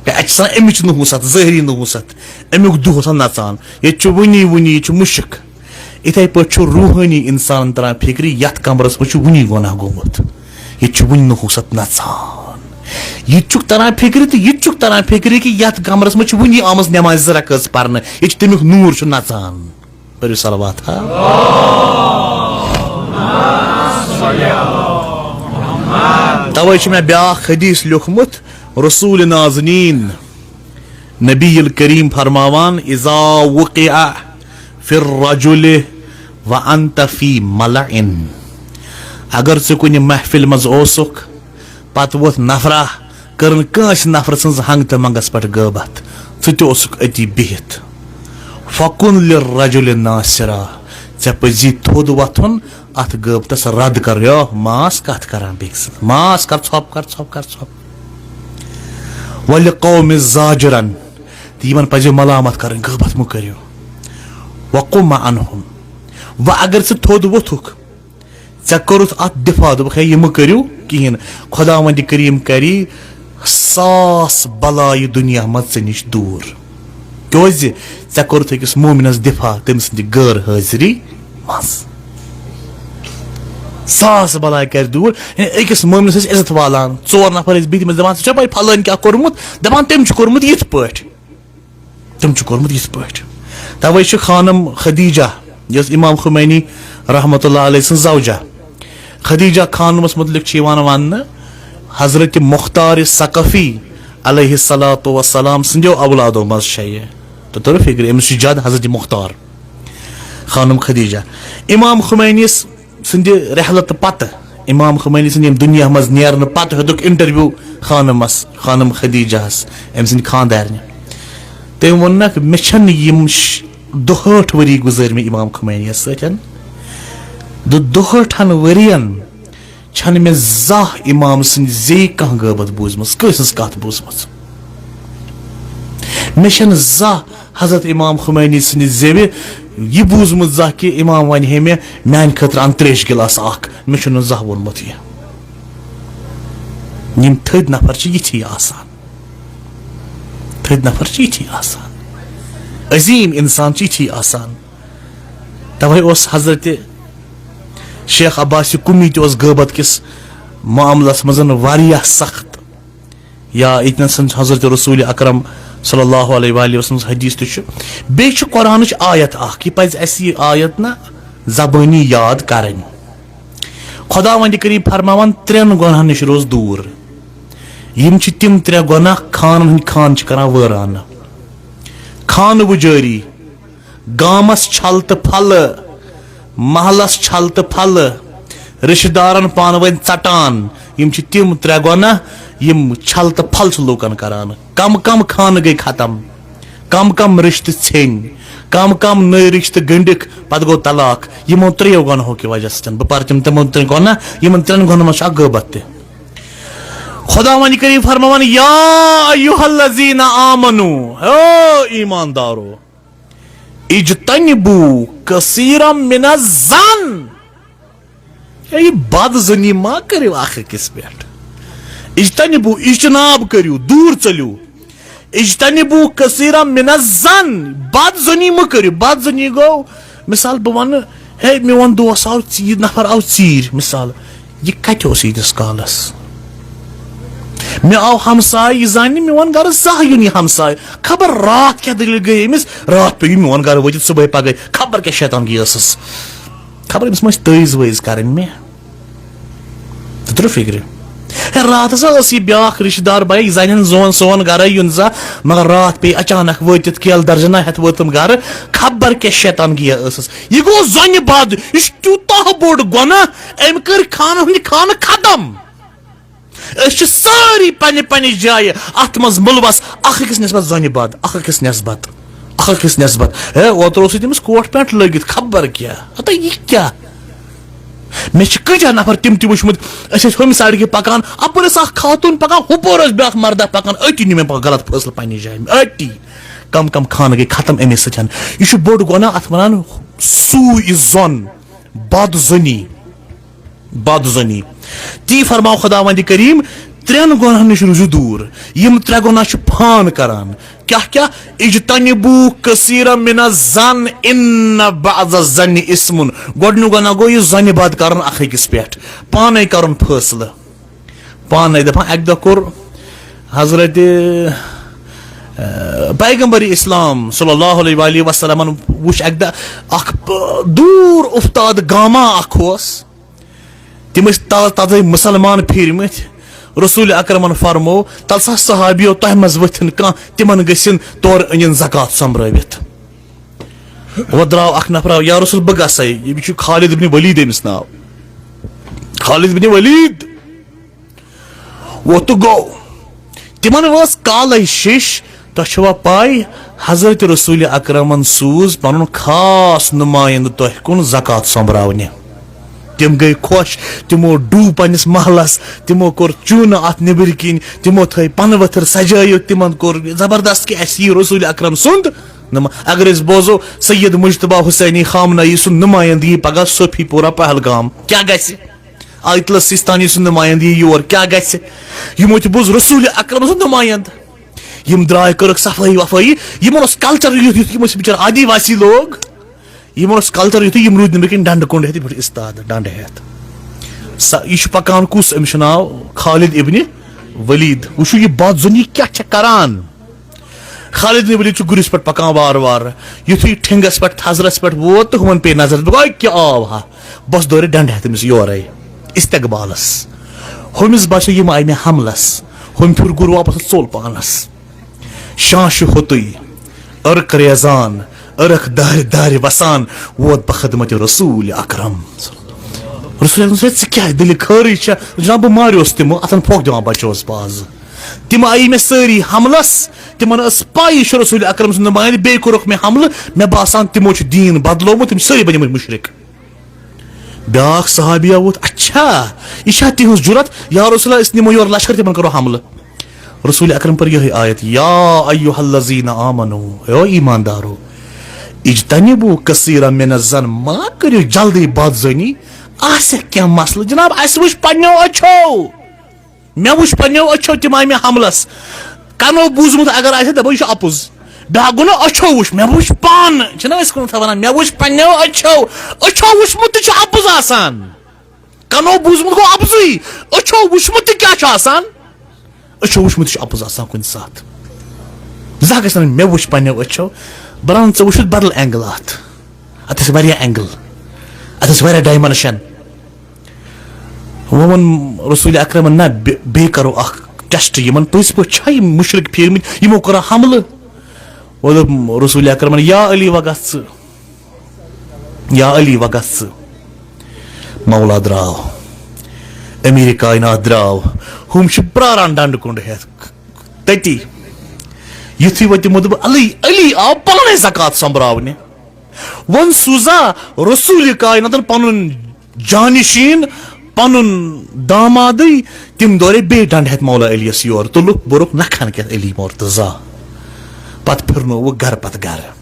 تہٕ اَتہِ چھِ آسان اَمِچ نحوست، ظٲہری نحوست، اَمیُک دُہ آسان نژان، "ییٚتہِ چھُ وُنی وُنی، یہِ چھُ مُشک۔" اِتھے پٲٹھۍ چھُ روحٲنی اِنسانَن تران فِکرِ، یَتھ کمرَس منٛز چھُ وُنی گۄناہ گوٚمُت، ییٚتہِ چھُ وُنہِ نحوست نژان۔ یہِ تہِ چھُکھ تران فِکرِ تہٕ یہِ تہِ چھُکھ تران فِکرِ کہِ یَتھ کمرَس منٛز چھِ وُنی آمٕژ نٮ۪مازِ زٕ رکٲژ پرنہٕ، ییٚتہِ چھُ تَمیُک نوٗر چھُ نژان۔ پٔرِو صلوات ہا۔ تَوَے چھُ مےٚ بیٛاکھ حدیث لیوٚکھمُت، رسول نازنیٖن نبی الکریم فرماوان، "اذا وقع فی الرجل وانت فی ملأ"، اگر ژٕ کُنہِ محفل منٛز اوسُکھ، پتہٕ ووٚتھ نفرا، کٔرٕن کٲنٛسہِ نفرٕ سٕنٛز ہنٛگ تہٕ منٛگس پٮ۪ٹھ غٲبت، ژٕ تہِ اوسُکھ أتی بِہِتھ، فکن للرجل ناصرا، ژےٚ پزی تھوٚد وۄتھُن، اتھ غٲبتس رد کر، یو ماس کتھ کران بیٚکہِ سٕنٛز، ماس کر ژھۄپ، کر ژھۄپ، کر ژھۄپ۔ ولقوم زاجرن، تہٕ یِمن پزیو ملامت کرٕنۍ، غٲبت مہٕ کٔرِو۔ وقم عنہم، وۄنۍ اگر ژٕ تھوٚد ووٚتھُکھ، ژےٚ کوٚرُتھ اتھ دفاع، دوٚپُکھ، "ہے، یہِ مہٕ کٔرِو کِہیٖنۍ، خداوندِ کریم کری ساس بلایہِ دُنیا منٛز ژےٚ نِش دوٗر۔" کیازِ ژےٚ کوٚرُتھ أکِس مومنس دفاع تٔمۍ سٕنٛدِ غٲر حٲضری منٛز۔ ساس بلاے کرِ دوٗر۔ یعنی أکِس مومنس ٲسۍ عزت والان، ژور نفر ٲسۍ بِہِتھ، تٔمِس دپان، "ژےٚ چھےٚ پَے فلٲنۍ کیٛاہ کوٚرمُت؟" دپان، "تٔمۍ چھُ کوٚرمُت یِتھ پٲٹھۍ، تٔمۍ چھُ کوٚرمُت یِتھ پٲٹھۍ۔" توے چھِ خانم خدیجہ، یۄس امام خمینی رحمتہ اللہ علیہ سٕنٛز زوجہ، خدیجہ خانمس متعلق چھِ یِوان وننہٕ، حضرت مختار ثقفی علیہ الصلوۃ والسلام سٕنٛدیو اولادو منٛز چھےٚ یہِ۔ تہٕ توٚرُو فِکرِ، أمِس چھُ جد حضرت مختار۔ خانم خدیجہ۔ امام خمینیس سٕنٛدِ رحلتہٕ پتہٕ، امام خمینی سٕنٛدِ ییٚمہِ دُنیا منٛز نیرنہٕ پتہٕ ہیوٚتُکھ انٹرویو خانمس، خانم خدیجہس، أمۍ سٕنٛدِ خانٛدارنہِ۔ تٔمۍ ووٚننکھ، "مےٚ چھَنہٕ یِم ش-، دُہٲٹھ ؤری گُزٲرۍ مےٚ امام خمینیس سۭتۍ۔ دُ-، دُہٲٹھن ؤرین چھَنہٕ مےٚ زانٛہہ امام سٕنٛدِ زیٚیہِ کانٛہہ غٲبت بوٗزمٕژ، کٲنٛسہِ ہٕنٛز کتھ بوٗزمٕژ۔ مےٚ چھَنہٕ زانٛہہ حضرت امام خمینی سٕنٛدِ زیٚوِ یہِ بوٗزمُت زانٛہہ کہِ امام ونہِ ہے مےٚ، میانہِ خٲطرٕ ان تریش گلاس اکھ، مےٚ چھُنہٕ زانٛہہ ووٚنمُت یہِ۔" یِم تھٔدۍ نفر چھِ یِتھی آسان، تھٔدۍ نفر چھِ یِتھی آسان، عظیٖم انسان چھِ یِتھی آسان۔ توے اوس حضرت شیخ عباس قمی تہِ اوس غٲبت کِس معاملس منٛز واریاہ سخت۔ یا ییٚتہِ نَس حضرت رسول اکرم صلی اللہ علیہ وآلہ وسلم حدیث تہِ چھُ۔ بیٚیہِ چھُ قرآنٕچ آیت اکھ، یہِ پَزِ اَسہِ یہِ آیت نہ زبٲنی یاد کَرٕنۍ۔ خداوند کریم فرماوان، ترٛٮ۪ن گۄناہن نِش روز دوٗر۔ یِم چھِ تِم ترٛےٚ گۄناہ، خانن ہٕنٛدۍ خان چھِ کران وٲران۔ خانہٕ وُجٲری، گامس چھل تہٕ پھلہٕ، محلس چھل تہٕ پھلہٕ، رشتہٕ دارن پانہٕ ؤنۍ ژٹان۔ یِم چھِ تِم ترٛےٚ گۄناہ، یِم چھل تہٕ پھل چھِ لوٗکن کران۔ کم کم خانہٕ گٔے ختم، کم کم رشتہٕ ژھیٚنۍ، کم کم نٔوۍ رشتہٕ گٔنڈِکھ، پتہٕ گوٚو طلاق۔ یِمو ترٛیٚیو گۄناہو کہِ وجہ سۭتۍ۔ بہٕ پرٕ تِم تِمو ترٛٮ۪ن گۄناہ، یِمن ترٛٮ۪ن گۄناہن منٛز چھُ اکھ غٲبت تہِ۔ خداوند کریم فرماوان، یا ایھا الذین آمنو، او ایماندارو، اجتنبوا کثیرا من الظن۔ اے، یہِ بد ظنی ما کٔرِو اکھ أکِس پٮ۪ٹھ۔ اجتنبوا، اجتناب کٔرِو، دوٗر ژٔلِو۔ اجتنبوا کثیرا من الظن، بد ظنی مہ کٔرِو۔ بد ظنی گوٚو، مثال بہٕ ونہٕ، ہے، میون دوس آو ژیٖرۍ، نفر آو ژیٖرۍ، مثال، یہِ کتہِ اوس ییٖتِس کالس؟ مےٚ آو ہمساے، یہِ زانہِ نہٕ میون گرٕ زانٛہہ یُن یہِ ہمساے۔ خبر راتھ کیٛاہ دٔلیٖل گٔے أمِس، راتھ پیوٚو یہِ میون گرٕ وٲتِتھ صُبحٲے پگہٲے۔ خبر کیٛاہ شیطانگی ٲسٕس، خبر أمِس ما ٲسۍ تٲویٖز وٲویٖز کرٕنۍ مےٚ۔ ژٕ ترٛٲو فِکرِ۔ ہے، راتھ ہسا ٲس یہِ بیٛاکھ رِشتہٕ دار بیا، یہِ زانہِ نہٕ زون سون گرے یُن زانٛہہ، مگر راتھ پیٚیہِ اچانک وٲتِتھ کیلہٕ درجنا ہٮ۪تھ وٲژٕم گرٕ۔ خبر کیٛاہ شیطانگی ٲسٕس۔ یہِ گوٚو زۄنہِ بد، یہِ چھُ تیوٗتاہ بوٚڑ گۄناہ، أمۍ کٔرۍ خانہٕ ہٕنٛدۍ خانہٕ ختم۔ أسۍ چھِ سٲری پننہِ پننہِ جایہِ اتھ منٛز مُلوث، اکھ أکِس نسبت زۄنہِ بد، اکھ أکِس نسبت، اکھ أکِس نسبت۔ ہے، اوترٕ اوسُے تٔمِس کوٹ پینٹ لٲگِتھ، خبر کیٛاہ۔ ہتا یہِ کیٛاہ؟ مےٚ چھِ کۭتیٛاہ نفر تِم تہِ وٕچھمٕتۍ، أسۍ ٲسۍ ہُمہِ سایڈٕ کِنۍ پکان، اپٲرۍ ٲس اکھ خاتوٗن پکان، ہُپٲرۍ ٲس بیٛاکھ مردہ پکان، أتی نیوٗ مےٚ پتہٕ غلط فٲصلہٕ پننہِ جایہِ، أتی۔ کم کم خانہٕ گٔے ختم اَمے سۭتۍ۔ یہِ چھُ بوٚڑ گۄناہ، اتھ ونان سوٗ یہِ زۄن، بد زۄنی۔ بد زنی۔ تی فرماو خداوند کریم، ترٛٮ۪ن گۄناہن نِش روٗزِو دوٗر۔ یِم ترٛےٚ گۄناہ چھِ فان کران۔ کیٛاہ کیٛاہ؟ اجتنبوا کثیرا من الظن ان بعض الظن اثم۔ گۄڈٕنیُک گۄناہ گوٚو یہِ زنہِ بد کرُن اکھ أکِس پٮ۪ٹھ، پانے کرُن فٲصلہٕ۔ پانے دپان، اکہِ دۄہ کوٚر حضرت، اہ، پیغمبر اسلام صلی اللہ علیہ وآلہ وسلمن وُچھ اکہِ دۄہ اکھ، پ-، دوٗر افتاد گاما اکھ اوس۔ تِم ٲسۍ تا-، تازَے مُسلمان پھیٖرمٕتۍ۔ رسول اکرمن فرمو، "تَلہٕ سا صحابیو، تۄہہِ منٛز ؤتھِن کانٛہہ، تِمن گٔژھِن تورٕ أنِن زکوٰۃ سۄمبرٲوِتھ۔" وۄنۍ درٛاو اکھ نفر، آو، "یا رسول، بہٕ گژھے۔" یہِ چھُ خالد ابن ولید أمِس ناو۔ خالد ابن ولید ووت تہٕ گوٚو۔ تِمن وٲژ کالے شیٚش۔ تۄہہِ چھوا پاے، حضرت رسول اکرمن سوٗز پنُن خاص نمایندٕ تۄہہِ کُن زکوٰۃ سۄمبراونہِ؟ تِم گٔے خۄش، تِمو ڈوٗ پننِس محلس، تِمو کوٚر چوٗنہٕ اتھ نیٚبٕرۍ کِنۍ، تِمو تھٲے پنہٕ ؤتھٕر سجٲیِتھ، تِمن کوٚر زبردست کہِ اسہِ یی رسول اکرم سُنٛد نما-، اگر أسۍ بوزو سید مجتبیٰ حسینی خامنہ ای سُنٛد نمایندٕ یی پگاہ صوفی پورہ پہلگام، کیٛاہ گژھِ؟ آیت اللہ سیستانی سُنٛد نمایندٕ یی یور، کیٛاہ گژھِ؟ یِمو تہِ بوٗز رسول اکرم سُنٛد نمایندٕ۔ یِم درٛاے، کٔرٕکھ صفٲیی وفٲیی۔ یِمن اوس کلچر یُتھ، یُتھ یِم ٲسۍ بِچٲرۍ آدی واسی لوگ۔ یِمن اوس کلچر یُتھُے یِم روٗدۍ نٮ۪برٕ کِنۍ ڈنڈٕ کُنڈ ہٮ۪تھ، یِتھ پٲٹھۍ استاد ڈنڈٕ ہٮ۪تھ۔ سا-، یہِ چھُ پکان کُس؟ أمِس چھُ ناو خالد ابن ولید۔ وٕچھِو یہِ بد زنی کیٛاہ چھےٚ کران۔ خالد ابن ولید چھُ گُرِس پٮ۪ٹھ پکان وارٕ وارٕ۔ یُتھُے ٹھنٛگس پٮ۪ٹھ، تھزرس پٮ۪ٹھ ووت تہٕ ہُمن پیٚیہِ نظر، دوٚپُکھ، "اے کیٛاہ آو ہا؟" بس دورِ ڈنڈٕ ہٮ۪تھ أمِس یورے استقبالس۔ ہُمِس باسیو یِم آیہِ مےٚ حملس۔ ہُمۍ پھیُر گُر واپس تہٕ ژوٚل پانس۔ شانٛشہِ ہوٚتُے، عرق ریزان، عرق دارِ دارِ وسان ووت بہٕ خدمت رسول اکرم۔ رسول اکرم صٲب، "ژٕ کیٛاہ دِلہِ خٲرٕے چھےٚ؟" جناب، بہٕ ماریوس تِمو، اتھن پھۄکھ دِوان بچوس بہٕ از۔ تِم آیہِ مےٚ سٲری حملس، تِمن ٲس پاے یہِ چھُ رسول اکرم سُنٛد نمایندٕ، بیٚیہِ کوٚرُکھ مےٚ حملہٕ۔ مےٚ باسان تِمو چھُ دیٖن بدلومُت، تِم چھِ سٲری بنیمٕتۍ مُشرِک۔ بیٛاکھ صحابیہ ووت، "اچھا، یہِ چھا تِہٕنٛز جُرت؟ یا رسول اللہ، أسۍ نِمو یورٕ لشکر، تِمن کرو حملہٕ۔" رسول اکرم پٔر یِہے آیت، "یا ایھا الذین آمنو"، اے او ایماندارو، "اجتنبوا کثیرا من الظن"، ما کٔرِو جلدی بدظنی، آسہِ کینٛہہ مسلہٕ۔ جناب، اسہِ وٕچھ پننیو أچھو، مےٚ وٕچھ پننیو أچھو تِم آیہِ مےٚ حملس۔ کنو بوٗزمُت اگر آسہِ، دپو یہِ چھُ اپُز۔ بیٛاکھ گوٚو نہ، أچھو وٕچھ، مےٚ وٕچھ پانہٕ، چھِنہ أسۍ کُنہِ ساتہٕ ونان، مےٚ وٕچھ پننیو أچھو، أچھو وٕچھمُت تہِ چھُ اپُز آسان۔ کنو بوٗزمُت گوٚو اپزُے، أچھو وٕچھمُت تہِ کیٛاہ چھُ آسان؟ أچھو وٕچھمُت تہِ چھُ اپُز آسان کُنہِ ساتہٕ۔ زانٛہہ گژھِ نہٕ مےٚ وٕچھ پننیو أچھو، بہٕ رنہٕ ژٕ وٕچھُتھ بدل اینگل اتھ۔ اتھ ٲسۍ واریاہ اینگل، اتھ ٲسۍ واریاہ ڈایمنشن۔ وۄنۍ ووٚن رسول اکرمن، "نہ، بے-، بیٚیہِ کرو اکھ ٹیسٹ، یِمن پٔزۍ پٲٹھۍ چھا یِم مُشرِک پھیٖرمٕتۍ، یِمو کوٚرا حملہٕ؟" وۄنۍ دوٚپ رسول اکرمن، "یا علی، وۄنۍ گژھ ژٕ، یا علی، وۄنۍ گژھ ژٕ۔" مولا درٛاو، امیر کائنات درٛاو، ہُم چھِ پراران ڈنڈٕ کُنڈ ہٮ۪تھ تٔتی۔ یُتھُے وۄنۍ تِمو دوٚپ، "علی، علی آو پانے زکوٰۃ سۄمبراونہِ۔" وۄنۍ سوٗزا رسول کائناتن پنُن جانشین، پنُن دامادٕے، تِم دورے بیٚیہِ ڈنڈ ہٮ۪تھ مولا علیس یور، تُلُکھ بوٚرُکھ نکھن کٮ۪تھ علی مرتضی۔ پتہٕ پھِرنووُکھ گرٕ پتہٕ گرٕ،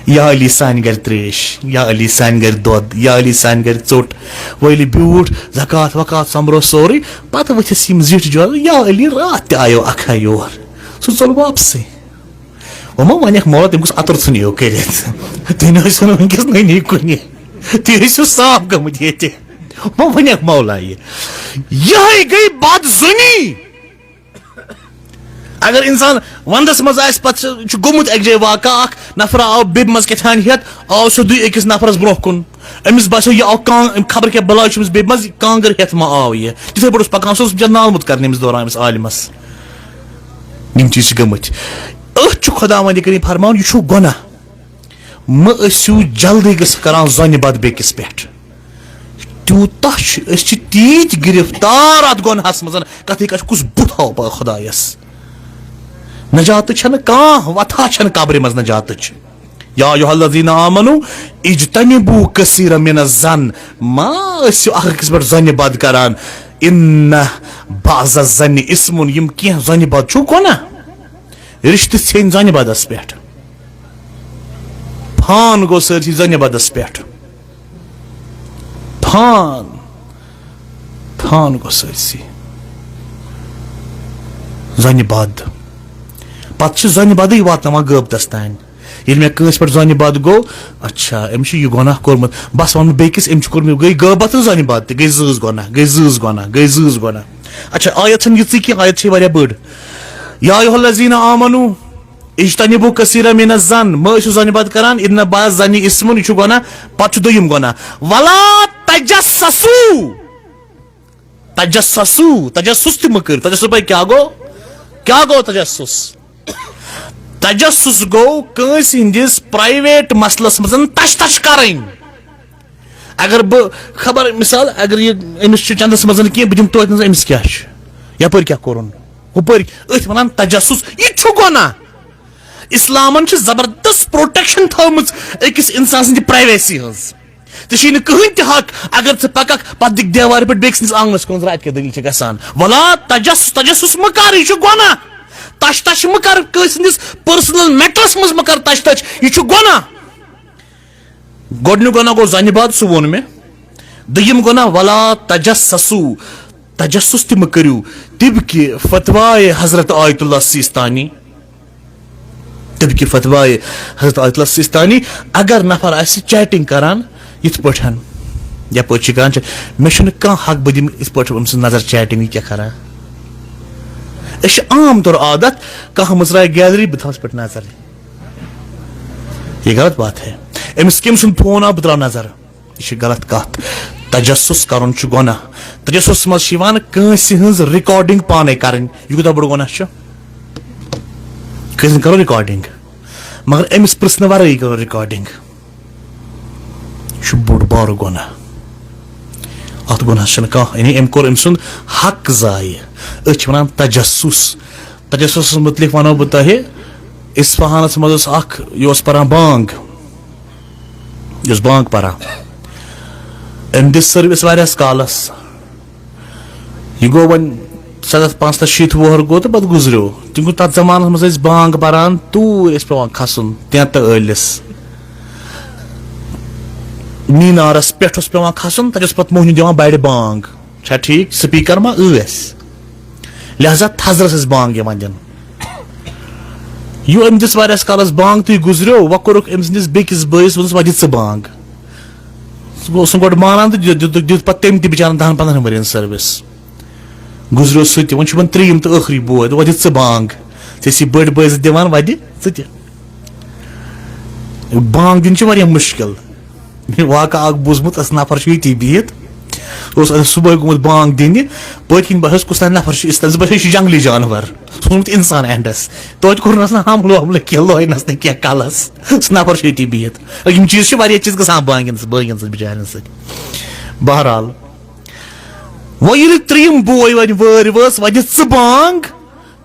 "یا علی سانہِ گرِ تریش، یا علی سانہِ گرِ دۄد، یا علی سانہِ گرِ ژوٚٹ۔" وۄنۍ ییٚلہِ بیوٗٹھ، زکوٰۃ وکوٰۃ سۄمبرو سورُے، پتہٕ ؤتھِس یِم زِٹھۍ جوڑ، "یا علی، راتھ تہِ آیو اکھا یور، سُہ ژوٚل واپسٕے۔" وۄنۍ ما ونکھ مولا، تٔمۍ گوٚژھ اطر ژھُن یو کٔرِتھ۔ تُہۍ نہ ٲسِو نہٕ وٕنکیٚس نٔنی کُنہِ۔ تُہۍ ٲسِو صاف گٔمٕتۍ ییٚتہِ۔ وۄنۍ ونکھ مولا یہِ۔ یِہے گٔے بدظنی۔ اگر انسان ونٛدس منٛز آسہِ، پتہٕ چھُ، چھُ گوٚمُت اکہِ جایہِ واقعہ، اکھ نفرا آو بیٚبہِ منٛز کیٛاہ تام ہٮ۪تھ، آو سیوٚدُے أکِس نفرس برونٛہہ کُن، أمِس باسیو، یہِ آو کانٛگ، أمۍ خبر کیٛاہ بلاے چھُ أمِس بیٚبہِ منٛز، یہِ کانٛگٕر ہٮ۪تھ ما آو یہِ؟ تِتھے پٲٹھۍ اوس پکان، سُہ اوس بِچارٕ نالمُت کرنہِ أمِس دوران أمِس عالمس۔ یِم چیٖز چھِ گٔمٕتۍ۔ أتھۍ چھُ خۄداوندِ کٔرِیٖم فرماوان، یہِ چھُو گۄناہ۔ مہٕ ٲسِو جلدی گٔژھ کران زۄنہِ بد بیٚکِس پٮ۪ٹھ۔ تیوٗتاہ چھِ، أسۍ چھِ تیٖتۍ گرفتار اتھ گۄنہس منٛز، کتھٕے کتھ کُس بُتھ ہاوو پگاہ خۄدایس؟ نجاتٕچ چھنہٕ کانٛہہ وتھا چھنہٕ قبرِ منٛز نجاتٕچ۔ یا ایھا الذین آمنو اجتنبوا کثیرا من الظن، ما ٲسِو اکھ أکِس پٮ۪ٹھ زۄنہِ بد کران۔ ان بعض الظن اثم، یِم کینٛہہ زۄنہِ بد چھُو گۄناہ۔ رشتہٕ ژھیٚنۍ زۄنہِ بدس پٮ۪ٹھ۔ فان گوٚو سٲرسٕے زۄنہِ بدس پٮ۪ٹھ۔ فان، فان گوٚو سٲرسٕے۔ زۄنہِ بد۔ پتہٕ چھِ زۄنہِ بدٕے واتناوان غٲبتس تام۔ ییٚلہِ مےٚ کٲنٛسہِ پٮ۪ٹھ زۄنہِ بد گوٚو، اچھا، أمۍ چھُ یہِ گۄناہ کوٚرمُت، بس وَنہٕ بہٕ بیٚکِس، أمۍ چھُ کوٚرمُت، گٔے غٲبت تہٕ زۄنہِ بد تہِ، گٔے زۭز گۄناہ، گٔے زۭز گۄناہ، گٔے زۭز گۄناہ۔ اچھا، آیت چھَنہٕ یِژٕے کینٛہہ، آیت چھے واریاہ بٔڑ۔ یا ایھا الذین آمنو اجتنبوا کثیرا من الظن، مہٕ ٲسِو زۄنہِ بد کران، ان بعض الظن اثم، یہِ چھُ گۄناہ۔ پتہٕ چھُ دوٚیِم گۄناہ، ولا تجسسوا، تجسسوا، تجسس تہِ مہٕ کٔرِو۔ تجسس بھائی کیٛاہ گوٚو؟ کیٛاہ گوٚو تجسس؟ تجسس گوٚو کٲنٛسہِ ہٕنٛدِس پرایویٹ مسلس منٛز تش تش کرٕنۍ۔ اگر بہٕ خبر مثال، اگر یہِ أمِس چھُ چندس منٛز کینٛہہ، بہٕ دِمہٕ توتہِ نظر أمِس کیٛاہ چھُ، یپٲرۍ کیٛاہ کوٚرُن، ہُپٲرۍ، أتھۍ ونان تجسس۔ یہِ تہِ چھُ گۄناہ۔ اسلامن چھِ زبردست پروٹیکشن تھٲومٕژ أکِس انسان سٕنٛدِ پرایویسی ہٕنٛز۔ ژےٚ چھُے نہٕ کٕہٕنۍ تہِ حق، اگر ژٕ پککھ، پتہٕ دِکھ دیوارٕ پٮ۪ٹھ بیٚیہِ سٕنٛدِس آنگنس کُن، زِ اتہِ کیٛاہ دٔلیٖل چھِ گژھان۔ ولا تجسس، تجسس مہٕ کر، یہِ چھُ گۄناہ۔ تش تش مہٕ کر، کٲنٛسہِ ہٕنٛدِس پرسنل میٹرس منٛز مہٕ کر تش تش، یہِ چھُ گۄناہ۔ گۄڈٕنیُک گۄناہ گوٚو زنہِ بد، سُہ ووٚن مےٚ۔ دوٚیِم گۄناہ، ولا تجسسوا، تجسس تہِ مہٕ کٔرِو۔ طبقِ فتوائے حضرت آیت اللہ سیستانی، طبقِ فتوائے حضرت آیت اللہ سیستانی، اگر نفر آسہِ چیٹنگ کران یِتھ پٲٹھۍ، یپٲرۍ چھِ کران چیٹ، مےٚ چھُنہٕ کانٛہہ حق بہٕ دِمہٕ یِتھ پٲٹھۍ أمۍ سٕنٛز نظر چیٹنگ، یہِ کیٛاہ کران؟ أسۍ چھِ عام طور عادت، کانٛہہ مٕژرایہِ گیلری، بہٕ تھاوس پٮ۪ٹھ نظر۔ یہ غلط بات ہے۔ أمِس کٔمۍ سُنٛد فون آو، بہٕ ترٛاوٕ نظر۔ یہِ چھِ غلط کتھ۔ تجسس کرُن چھُ گۄناہ۔ تجسس منٛز چھِ یِوان کٲنٛسہِ ہٕنٛز ریکارڈنگ پانے کرٕنۍ۔ یہِ کوٗتاہ بوٚڑ گۄناہ چھُ؟ کٲنٛسہِ ہٕنٛز کرو ریکارڈنگ، مگر أمِس پرژھنہٕ ورٲیی کرو ریکارڈنگ۔ یہِ چھُ بوٚڑ بارٕ گۄناہ۔ اتھ گۄناہس چھنہٕ کانٛہہ، یعنی أمۍ کوٚر أمۍ سُنٛد حق ضایع۔ أتھۍ چھِ ونان تجسس۔ تجسسس متعلق ونو بہٕ تۄہہِ، اصفہانس منٛز اوس اکھ، یہِ اوس پران بانگ، یہِ اوس بانگ پران۔ أمۍ دِژ سٔروِس واریاہس کالس۔ یہِ گوٚو وۄنۍ ستتھ، پانٛژتٲجی، شیٖتھ وُہر گوٚو تہٕ پتہٕ گُزریو۔ تِم گوٚو تتھ زمانس منٛز ٲسۍ بانگ پران، توٗرۍ ٲسۍ پٮ۪وان کھسُن تینٛتہٕ ٲلِس۔ مینارس پٮ۪ٹھ اوس پٮ۪وان کھسُن، تتہِ اوس پتہٕ موہنیو دِوان بڑِ بانگ۔ چھا ٹھیٖک؟ سپیکر ما ٲسۍ؟ لہذا تھزرس ٲسۍ بانگ یِوان دِنہٕ۔ یہِ أمۍ دِژ واریاہس کالس بانگ، تُہۍ گُزریو، وۄنۍ کوٚرُکھ أمۍ سٕنٛدِس بیٚکِس بٲیِس، ووٚنُس، "وۄنۍ دِ ژٕ بانگ۔" سُہ گوٚو، سُہ گۄڈٕ مانان تہٕ دیُت، دیُت، دیُت پتہٕ تٔمۍ تہِ بِچارن دَہن پنٛدہن ؤرین سٔروِس۔ گُزریو سُہ تہِ، وۄنۍ چھُ وۄنۍ ترٛیٚیِم تہٕ ٲخری بوے، وۄنۍ دِ ژٕ بانگ۔ ژےٚ ٲسی بٔڑۍ بٲے زٕ دِوان، وۄنۍ دِ ژٕ تہِ۔ بانگ دِنۍ چھِ واریاہ مُشکِل۔ مےٚ واقعہ اکھ بوٗزمُت، اَسہِ نفر چھُ ییٚتی بِہِتھ، اوس اَسہِ صُبحٲے گوٚمُت بانگ دِنہِ، پٔتۍ کِنۍ باسیٚو کُس تام نفر چھُ، یُس تام زِ باسیٚو یہِ چھُ جنگلی جانور، سُہ اوسمُت اِنسان اینڈس۔ توتہِ کوٚرنَس نہٕ حملہٕ وملہٕ کینٛہہ، لوینَس نہٕ کینٛہہ کَلَس، سُہ نفر چھُ ییٚتی بِہِتھ۔ یِم چیٖز چھِ واریاہ چیٖز گژھان بانگن سۭتۍ، بٲگٮ۪ن سۭتۍ، بِچارٮ۪ن سۭتۍ۔ بہرحال، وۄنۍ ییٚلہِ ترٛیٚیِم بوے وۄنۍ وٲرۍ وٲژ، وۄنۍ دِ ژٕ بانگ۔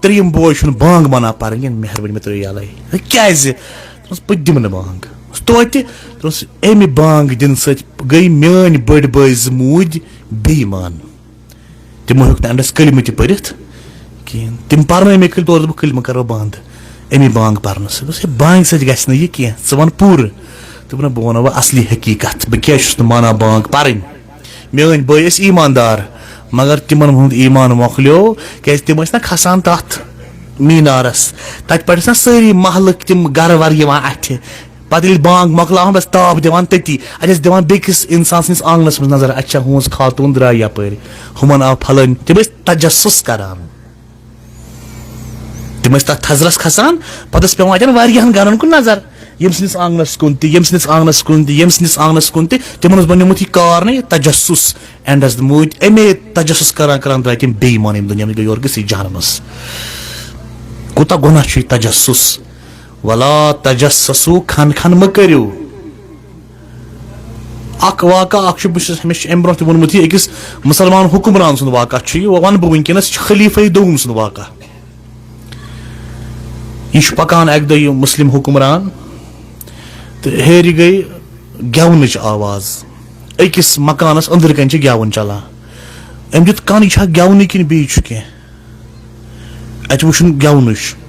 ترٛیٚیِم بوے چھُنہٕ بانگ مانان پرٕنۍ، یہِ مہربٲنی مےٚ ترٛٲیِو یَلَے۔ ہے، کیٛازِ؟ دوٚپمَس، "بہٕ دِمہٕ نہٕ بانگ۔" توتہِ دوٚپمَس، اَمہِ بانگ دِنہٕ سۭتۍ گٔے میٲنۍ بٔڑۍ بٲے زٕ موٗدۍ بے ایمان۔ تِمو ہیوٚک نہٕ اَنڈَس کلمہٕ تہِ پٔرِتھ کِہیٖنۍ۔ تِم پرنٲے مےٚ کلمہٕ، تورٕ دوٚپُکھ، "کلمہٕ کرو بنٛد اَمی بانگ پرنہٕ سۭتۍ۔" دوٚپمَس، "ہے، بانگہِ سۭتۍ گژھِ نہٕ یہِ کینٛہہ، ژٕ وَن پوٗرٕ۔" دوٚپُن، "بہٕ وَنو وۄنۍ اصلی حقیٖقت، بہٕ کیٛازِ چھُس نہٕ مانان بانگ پرٕنۍ؟" میٲنۍ بٲے ٲسۍ ایماندار، مگر تِمن ہُنٛد ایمان مۄکلیو، کیازِ تِم ٲسۍ نہ کھسان تتھ مینارس۔ تتہِ پٮ۪ٹھ ٲسۍ نہ سٲری محلٕکۍ تِم گرٕ ور یِوان اتھِ۔ پتہٕ ییٚلہِ بانگ مۄکلاوان، بس تاپھ دِوان تٔتی۔ اتہِ ٲسۍ دِوان بیٚکِس انسان سٕنٛدِس آنگنس منٛز نظر، اچھا، ہُہٕنٛز خاتوٗن درٛاے یپٲرۍ، ہُمن آو پھلٲنۍ۔ تِم ٲسۍ تجسس کران۔ تِم ٲسۍ تَتھ تھزرَس کھسان، پَتہٕ ٲس پٮ۪وان اَتٮ۪ن واریاہَن گَرَن کُن نظر، ییٚمہِ سٕنٛدِس آنٛگنَس کُن تہِ، ییٚمہِ سٕنٛدِس آنٛگنَس کُن تہِ، ییٚمہِ سٕنٛدِس آنٛگنَس کُن تہِ۔ تِمَن اوس بَنیومُت یہِ کار نہ، یہِ تجسس، and as the موٗدۍ اَمے تجسس کران کران درٛاے تِم بے ایمان، ییٚمہِ دُنیا منٛز گٔے یورٕ گٔژھِتھ جہنمَس۔ کوٗتاہ گۄناہ چھُ یہِ تجسس؟ ولا تجسسو، کھن کھن مہٕ کٔرِو۔ اکھ واقعہ اکھ چھُ، بہٕ چھُس ہمیشہِ امہِ برونٛہہ تہِ ووٚنمُت، یہِ أکِس مسلمان حکمران سُنٛد واقعہ چھُ، یہِ وَنہٕ بہٕ وٕنکیٚنَس، یہِ چھُ خلیفہ دوم سُنٛد واقعہ۔ یہِ چھُ پکان اکہِ دۄہ یہِ مسلم حکمران، تہٕ ہیرِ گٔے گٮ۪ونٕچ آواز۔ أکِس مکانس أنٛدرٕ کنہِ چھِ گٮ۪وُن چلان۔ أمۍ دیُت کن، یہِ چھا گٮ۪ونٕے کِنہٕ بیٚیہِ چھُ کینٛہہ؟ اتہِ وٕچھُن گٮ۪ونٕے چھُ۔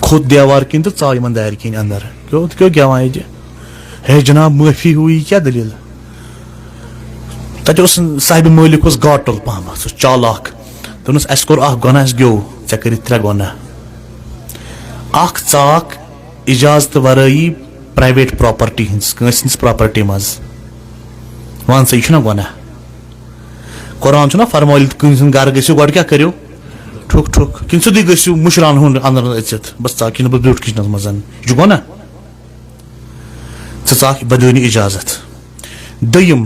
کھوٚت دیوار کِنۍ تہٕ ژاو یِمن دارِ کِنۍ اندر۔ کیٛاہ، کیٛاہ گٮ۪وان ییٚتہِ؟ ہے جناب، معٲفی ہُہ، یہِ کیٛاہ دٔلیٖل؟ تتہِ اوس صاحبِ مٲلِک اوس گاٹُل پہمتھ، سُہ اوس چالاک۔ دوٚپنس، "اسہِ کوٚر اکھ گۄناہ، اسہِ گیوٚو، ژےٚ کٔرِتھ ترٛےٚ گۄناہ۔ اکھ ژاکھ اجازتہٕ ورٲیی پرایویٹ پراپرٹی ہٕنٛز، کٲنٛسہِ ہٕنٛز پراپرٹی منٛز۔ وَن سا، یہِ چھُنہ گۄناہ؟ قرآن چھُنہ فرمٲوِتھ، کٲنٛسہِ ہُنٛد گرٕ گٔژھِو، گۄڈٕ کیٛاہ کٔرِو؟ ٹھُک ٹھُک۔ کِنہٕ سیوٚدُے گٔژھِو مُشران ہُنٛد اندر اژِتھ، بس ژاو کِنہٕ بہٕ بیوٗٹھ کِچنس منٛز، یہِ چھُ گۄناہ؟" ژٕ ژاکھ بدونِ اجازت۔ دوٚیِم،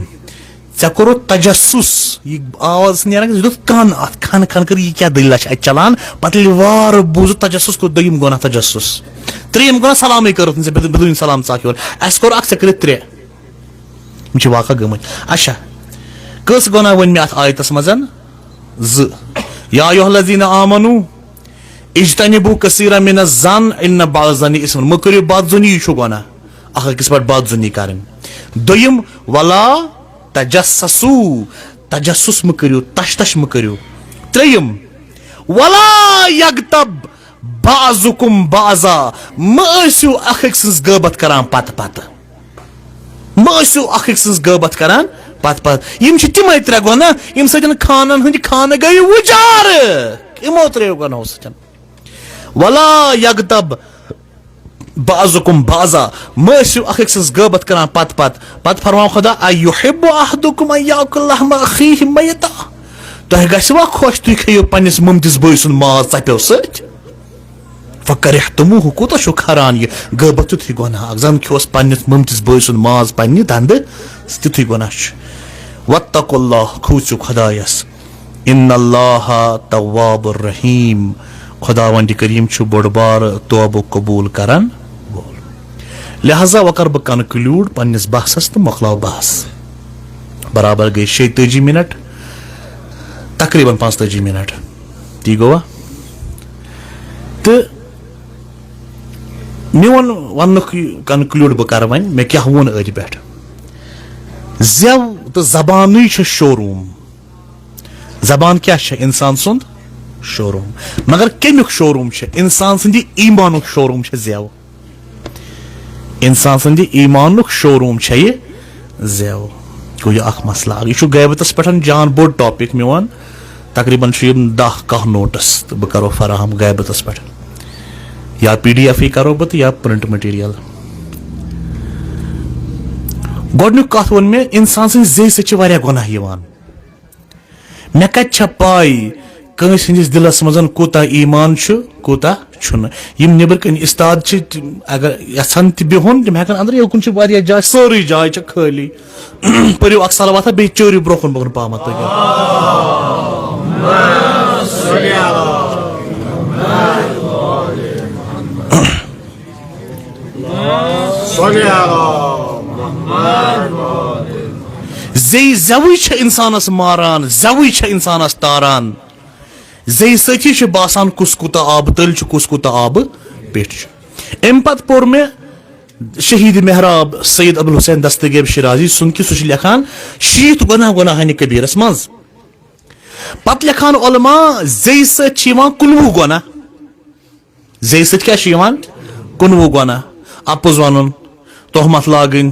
ژےٚ کوٚرُتھ تجسس، یہِ آواز ٲس نیران، یہِ دیُت کن اتھ، کھن کھن کٔر، یہِ کیٛاہ دٔلیٖلہ چھِ اتہِ چلان؟ پتہٕ ییٚلہِ وارٕ بوٗزُتھ تجسس، کوٚر دوٚیِم گۄناہ تجسس۔ ترٛیٚیِم گۄناہ سلامٕے کٔرٕتھ نہٕ ژےٚ، بدون، بدون سلام ژاکھ یور۔ اسہِ کوٚر اکھ، ژےٚ کٔرِتھ ترٛےٚ۔ یِم چھِ واقعہ گٔمٕتۍ۔ اچھا، کٔژ گۄناہ ؤنۍ مےٚ اتھ آیتس منٛز؟ زٕ۔ یا ایھا الذین آمنو اجتنبوا کثیرا من الظن ان بعض الظن اثم۔ مہ کٔرِو بد ظنی، یہِ چھُ گۄناہ۔ اکھ أکِس پٮ۪ٹھ بد ظنی کرٕنۍ۔ دوٚیِم، ولا تجسسو، تجسس مہ کٔرِو، تش تش مہ کٔرِو۔ ترٛیٚیِم، ولا یغتب بعضکم بعضا، مہ ٲسِو اکھ أکۍ سٕنٛز غٲبت کران پتہٕ پتہٕ۔ مہ ٲسِو اکھ أکۍ سٕنٛز غٲبت کران پتہٕ پتہٕ۔ یِم چھِ تِمے ترٛےٚ گۄناہ، یِم سۭتۍ خانن ہٕنٛدۍ خانہٕ گٔیہِ وُجارٕ۔ یِمو ترٛیٚیو گۄناہو سۭتۍ۔ ولا یغتب بعضکم بعضا، مہ ٲسِو اکھ أکۍ سٕنٛز غٲبت کران پتہٕ پتہٕ۔ پتہٕ فرماو خدا، ایحب احدکم ان یاکل لحم اخیہ میتا، تۄہہِ گژھِوا خۄش تُہۍ کھیٚیِو پننِس مٔمتِس بٲے سُنٛد ماز ژپیو سۭتۍ؟ فکرہتموہ، کوٗتاہ چھُ کھران یہِ غٲبت، تیُتھُے گۄناہ اکھ۔ زن کھیوس پننِس مٔمتِس بٲے سُنٛد ماز پننہِ دندٕ، تیُتھُے گۄناہ چھُ۔ واتقوا اللہ، کھوٗژِو خدایس۔ ان اللہ تواب الرحیم، خداوند کریم چھُ بوٚڑ بار توبہٕ قبول کرن وول۔ لہذا وۄنۍ کرٕ بہٕ conclude پننِس بحثس تہٕ مۄکلاو بحث۔ برابر گٔے شیٚتٲجی منٹ، تقریباً پانٛژتٲجی منٹ۔ تی گوٚوا؟ تہٕ میون وننُک یہِ conclude بہٕ کرٕ وۄنۍ، مےٚ کیٛاہ ووٚن أتھۍ پٮ۪ٹھ۔ زٮ۪و تہٕ زبانٕے چھِ showroom۔ زبان کیٛاہ چھےٚ؟ انسان سُنٛد showroom۔ مگر کمیُک showroom چھےٚ؟ انسان سٕنٛدِ ایمانُک showroom چھےٚ زٮ۪و۔ انسان سٕنٛدِ ایمانُک showroom چھےٚ یہِ زٮ۪و۔ گوٚو یہِ اکھ مسلہٕ اکھ۔ یہِ چھُ غیبتس پٮ۪ٹھ جان بوٚڑ topic میون۔ تقریباً چھُ یِم دَہ کاہ notes تہٕ بہٕ کرو فراہم غیبتس پٮ۪ٹھ۔ یا PDF ٕے کرو بہٕ تہٕ یا print material۔ گۄڈٕنیُک کتھ ووٚن مےٚ، انسان سٕنٛزِ زیٚیہِ سۭتۍ چھِ واریاہ گۄناہ یِوان۔ مےٚ کتہِ چھےٚ پاے کٲنٛسہِ ہٕنٛدِس دِلس منٛز کوٗتاہ ایمان چھُ، کوٗتاہ چھُنہٕ؟ یِم نیٚبرٕ کنہِ استاد چھِ، تِم اگر یژھن تہِ بِہُن، تِم ہٮ۪کن اندرٕ، یوکُن چھِ واریاہ جاے، سٲرٕے جاے چھےٚ خٲلی۔ پٔرِو اکھ صلواتہ، بیٚیہِ چٲرِو برونٛہہ کُن، برونٛہہ کُن پہمتھ پٔکِو۔ زیٚیہِ زٮ۪وٕے چھےٚ انسانس ماران، زٮ۪وٕے چھےٚ انسانس تاران۔ زیٚیہِ سۭتی چھُ باسان کُس کوٗتاہ آبہٕ تٔلۍ چھُ، کُس کوٗتاہ آبہٕ پیٚٹھ چھُ۔ امہِ پتہٕ پوٚر مےٚ شہید محراب سید ابوالحسین دستگیب شیرازی سُنٛد کہِ سُہ چھُ لیکھان شیٖتھ گۄناہ گۄناہانِ کبیرس منٛز۔ پتہٕ لیکھان علماء، زیٚیہِ سۭتۍ چھِ یِوان کُنوُہ گۄناہ۔ زیٚیہِ سۭتۍ کیٛاہ چھُ یِوان؟ کُنوُہ گۄناہ۔ اپُز ونُن، تہمت لاگٕنۍ،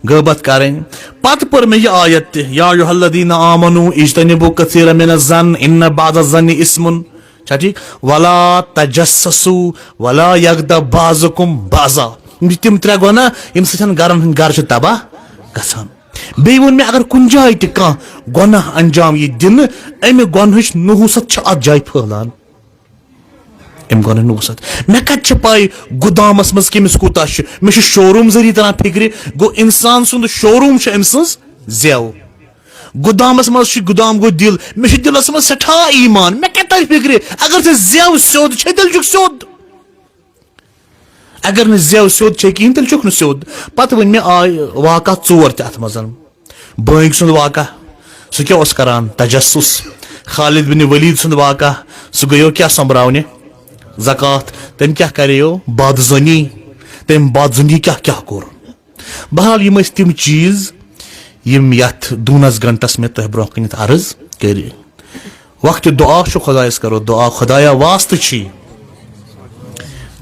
غٲبت کرٕنۍ۔ پتہٕ پٔر مےٚ یہِ آیت تہِ، یا ایھا الذین آمنوا اجتنبوا کثیرا من الظن ان بعض الظن اثم۔ چھا ٹھیک؟ ولا تجسسوا ولا یغتب بعضکم بعضا۔ یِم چھِ تِم ترٛےٚ گۄناہ، یِم سۭتۍ گرن ہٕنٛدۍ گرٕ چھِ تباہ گژھان۔ بیٚیہِ ووٚن مےٚ، اگر کُنہِ جایہِ تہِ کانٛہہ گۄناہ انجام یی دِنہٕ، امہِ گۄنہٕچ نحوست چھِ اتھ جایہِ پھٔہلان۔ أمۍ گوٚو نہٕ نوٗ سَتھ۔ مےٚ کَتہِ چھِ پَے گُدامَس منٛز کٔمِس کوٗتاہ چھُ؟ مےٚ چھُ شوروٗم ذٔریعہٕ تَران فِکرِ۔ گوٚو، اِنسان سُنٛد شوروٗم چھُ أمۍ سٕنٛز زٮ۪و۔ گُدامَس منٛز چھُ، گُدام گوٚو دِل۔ مےٚ چھُ دِلَس منٛز سٮ۪ٹھاہ ایٖمان۔ مےٚ کَتہِ تَرِ فِکرِ؟ اگر ژےٚ زٮ۪و سیوٚد چھے، تیٚلہِ چھُکھ سیوٚد۔ اگر نہٕ زٮ۪و سیوٚد چھے کِہیٖنۍ، تیٚلہِ چھُکھ نہٕ سیوٚد۔ پَتہٕ ؤنۍ مےٚ، آے واقعہ ژور تہِ اَتھ منٛز۔ بٲنگۍ سُنٛد واقعہ، سُہ کیٛاہ اوس کران؟ تجسس۔ خالد بن ولید سُنٛد واقعہ، سُہ گٔیو کیٛاہ سۄمبراونہِ؟ زکوٰۃ۔ تٔمۍ کیٛاہ کریو؟ بدظنی۔ تٔمۍ بدظنی کیٛاہ کیٛاہ کوٚر؟ بہرحال، یِم ٲسۍ تِم چیٖز یِم یَتھ دوٗنس گنٹس مےٚ تۄہہِ برونٛہہ کَنٮ۪تھ عرض کٔرۍ۔ وقتِ دعا چھُ، خۄدایس کرو دعا، خۄدایا، واسطہٕ چھی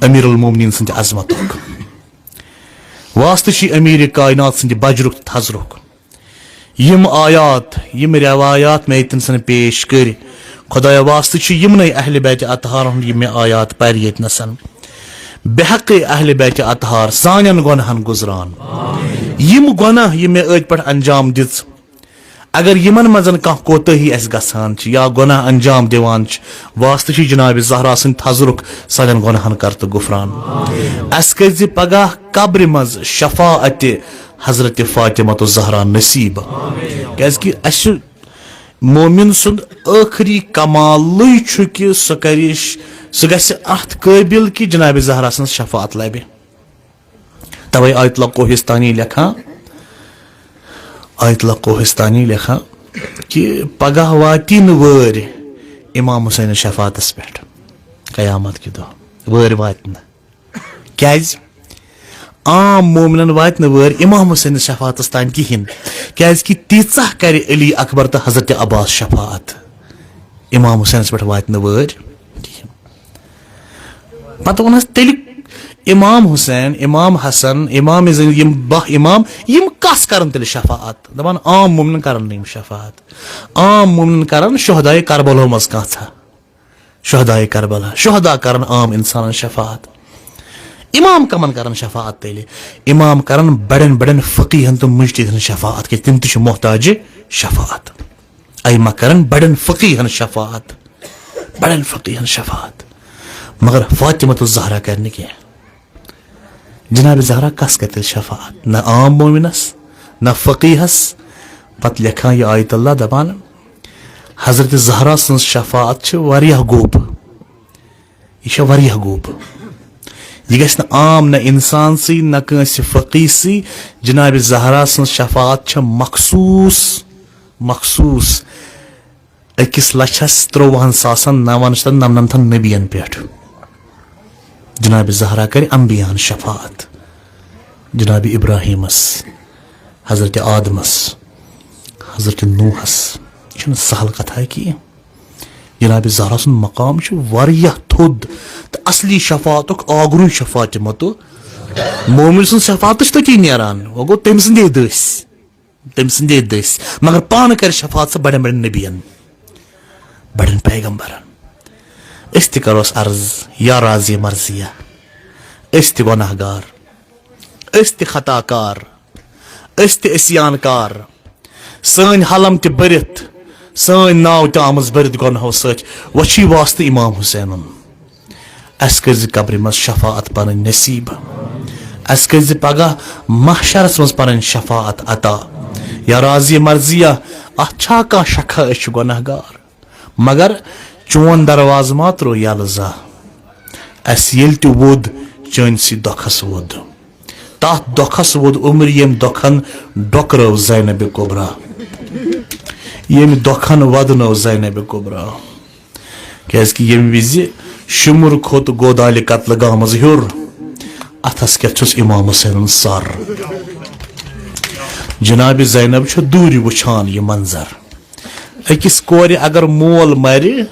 امیر المومنین سٕنٛدِ عظمتُک، واسطہٕ چھی امیر کائنات سٕنٛدِ بجرُک تہٕ تھزرُک۔ یِم آیات، یِم روایات مےٚ ییٚتٮ۪ن زن پیش کٔرۍ، خۄدایا، واسطہٕ چھُ یِمنٕے اہلِ بیتِ اطہارن ہُنٛد یِم مےٚ آیات پرِ ییٚتنس۔ بحق اہلِ بیتِ اطہار سانٮ۪ن گۄناہن گُزران۔ یِم گۄناہ یِم مےٚ أتھۍ پٮ۪ٹھ انجام دِژ، اگر یِمن منٛز کانٛہہ کوتٲہی اَسہِ گژھان چھِ یا گۄناہ انجام دِوان چھِ، واسطہٕ چھِ جناب زہرا سٕنٛدِ تھزرُک سانٮ۪ن گۄناہن کر تہٕ غفران۔ اَسہِ کٔرۍ زِ پگاہ قبرِ منٛز شفاعت حضرت فاطمہ الزہرا نصیب۔ کیازِ کہِ اَسہِ چھُ مومن سُنٛد ٲخری کمالٕے چھُ کہِ سُہ کرِ، سُہ گژھِ اَتھ قٲبِل کہِ جناب زہرا سٕنٛز شفاعت لبہِ۔ توے آیت اللہ کوہستانی لیکھان، آیت اللہ کوہستانی لیکھان کہِ پگاہ واتی نہٕ وٲرۍ امام حسین شفاعتس پٮ۪ٹھ قیامت کہِ دۄہ۔ وٲرۍ واتہِ نہٕ۔ کیازِ؟ عام مومنن واتہِ نہٕ وٲرۍ امام حسین شفاعتس تام کِہینۍ۔ کیازِ کہِ تیٖژاہ کرِ علی اکبر تہٕ حضرت عباس شفاعت۔ امام حسینس پٮ۪ٹھ واتہِ نہٕ وٲرۍ کِہینۍ۔ پتہٕ ووٚن حظ تیٚلہِ امام حسین، امام حسن، امام زین، یِم باہ امام، یِم کس کرن تیٚلہِ شفاعت؟ دپان عام مومنن کرن نہٕ یِم شفاعت۔ عام مومنن کرن شہدائے کربلا منٛز کانٛژھا، شہدائے کربلا، شہدا کرن عام انسانن شفاعت۔ امام کمن کرن شفاعت تیٚلہِ؟ امام کرن بڑٮ۪ن بڑٮ۪ن فقیہن تہٕ مجتہدن شفاعت، کیازِ تِم تہِ چھِ محتاج شفاعت۔ ائمہ کرن بڑٮ۪ن فقیہن شفاعت، بڑٮ۪ن فقیہن شفاعت، مگر فاطمہ الزہرا کرِ نہٕ کینٛہہ۔ جناب زہرا کس کرِ تیٚلہِ شفاعت؟ نہ عام مومنس، نہ فقیہس۔ پتہٕ لیکھان یہِ آیت اللہ دپان، حضرت زہرا سٕنٛز شفاعت چھِ واریاہ گوٚب۔ یہِ چھےٚ واریاہ گوٚب۔ یہِ گژھِ نہٕ عام نہ انسان سٕے نہ کٲنٛسہِ فقیہ سٕے۔ جناب زہرا سٕنٛز شفاعت چھےٚ مخصوص، مخصوص أکِس لچھس ترٛۆوُہن ساسن نون شیٚتن نمنمتھن نبین پٮ۪ٹھ۔ جناب زہرا کرِ انبیاہن شفاعت، جناب ابراہیمس، حضرت آدمس، حضرت نوحس۔ یہِ چھُنہٕ سہل کتھا کینٛہہ۔ جناب زہرا سُنٛد مقام چھُ واریاہ تھوٚد، تہٕ اصلی شفاعتُک آگرُے چھُ فاطمہ تہٕ مومن سٕنٛز شفاعت چھِ تٔتی نیران، وۄنۍ گوٚو تٔمۍ سٕنٛدے دٔسۍ۔ تٔمۍ سٕنٛدے دٔسۍ، مگر پانہٕ کرِ شفاعت سۄ بڑٮ۪ن بڑٮ۪ن نبین، بڑٮ۪ن پیغمبرن۔ أسۍ تہِ کروس عرض، یا راضی مرضیہ، أسۍ تہِ گۄناہ گار، أسۍ تہِ خطا کار، أسۍ تہِ عصیان کار، سٲنۍ حلم تہِ بٔرِتھ، سٲنۍ ناو تہِ آمٕژ بٔرِتھ گۄناہو سۭتۍ، وۄنۍ چھُے واسطہٕ امام حسینُن۔ اَسہِ کٔرۍ زِ قبرِ منٛز شفاعت پنٕنۍ نصیب۔ اَسہِ کٔرۍ زِ پگاہ محشرس منٛز پنٕنۍ شفاعت عطا۔ یا راضی مرضیہ، اتھ چھا کانٛہہ شکھا أسۍ چھِ گۄناہ گار؟ مگر چون دروازٕ ما ترٛوو یلہٕ زانٛہہ۔ اَسہِ ییٚلہِ تہِ ووٚد، چٲنۍ سٕے دۄکھس ووٚد۔ تتھ دۄکھس ووٚد عمر، ییٚمہِ دۄکھن ڈۄکرٲو زینب کبرا۔ ییٚمہِ دۄکھن ودنٲو زینب کبرا۔ کیازِ کہِ ییٚمہِ وِزِ شُمُر کھوٚت گودالہِ قتلہٕ گامس ہیوٚر، اتھس کٮ۪تھ چھُس امام حسینُن سر۔ جناب زینب چھِ دوٗرِ وٕچھان یہِ منظر۔ أکِس کورِ اگر مول مرِ،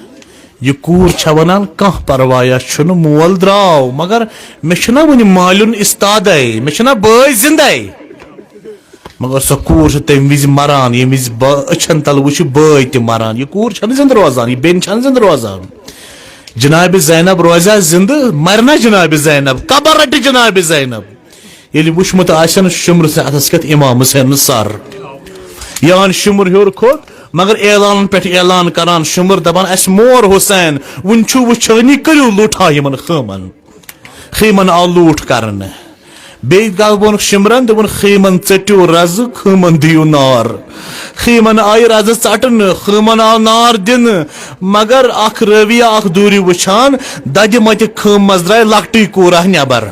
یہِ کوٗر چھےٚ ونان، "کانٛہہ پروایا چھُنہٕ، مول درٛاو، مگر مےٚ چھُنہ وُنہِ مالیُن استادے، مےٚ چھُنہ بٲے زندے۔" مگر سۄ کوٗر چھِ تَمہِ وِزِ مران، ییٚمہِ وِزِ با-، أچھن تل وٕچھِ بٲے تہِ مران۔ یہِ کوٗر چھَنہٕ زِندٕ روزان، یہِ بیٚنہِ چھَنہٕ زِندٕ روزان۔ جناب زینب روزیٛا زِندٕ؟ مرِ نہ جناب زینب، قبر رٹہِ جناب زینب۔ ییٚلہِ وٕچھمُت آسن شُمرٕ سٕنٛدِ اَتھس کٮ۪تھ امام حسین سر، یان شُمر ہیوٚر کھوٚت، مگر اعلانن پٮ۪ٹھ اعلان کران، شُمر دپان، "اسہِ مور حسین، وُنہِ چھُ وُچھٲنی، کٔرِو لوٗٹھا یِمن خٲمن۔" خیمن آو لوٗٹھ کرنہٕ۔ بیٚیہِ گوٚو ووٚنُکھ شِمرن، دوٚپُن، "خیمن ژٔٹِو رزٕ، خٲمن دِیِو نار۔" خیمن آیہِ رزٕ ژٹنہٕ، خٲمن آو نار دِنہٕ، مگر اکھ رٲوی اکھ دوٗرِ وٕچھان، دَدِ مَتہِ خٲمہٕ منٛز درٛاے لۄکٹٕے کوٗرا نٮ۪بر۔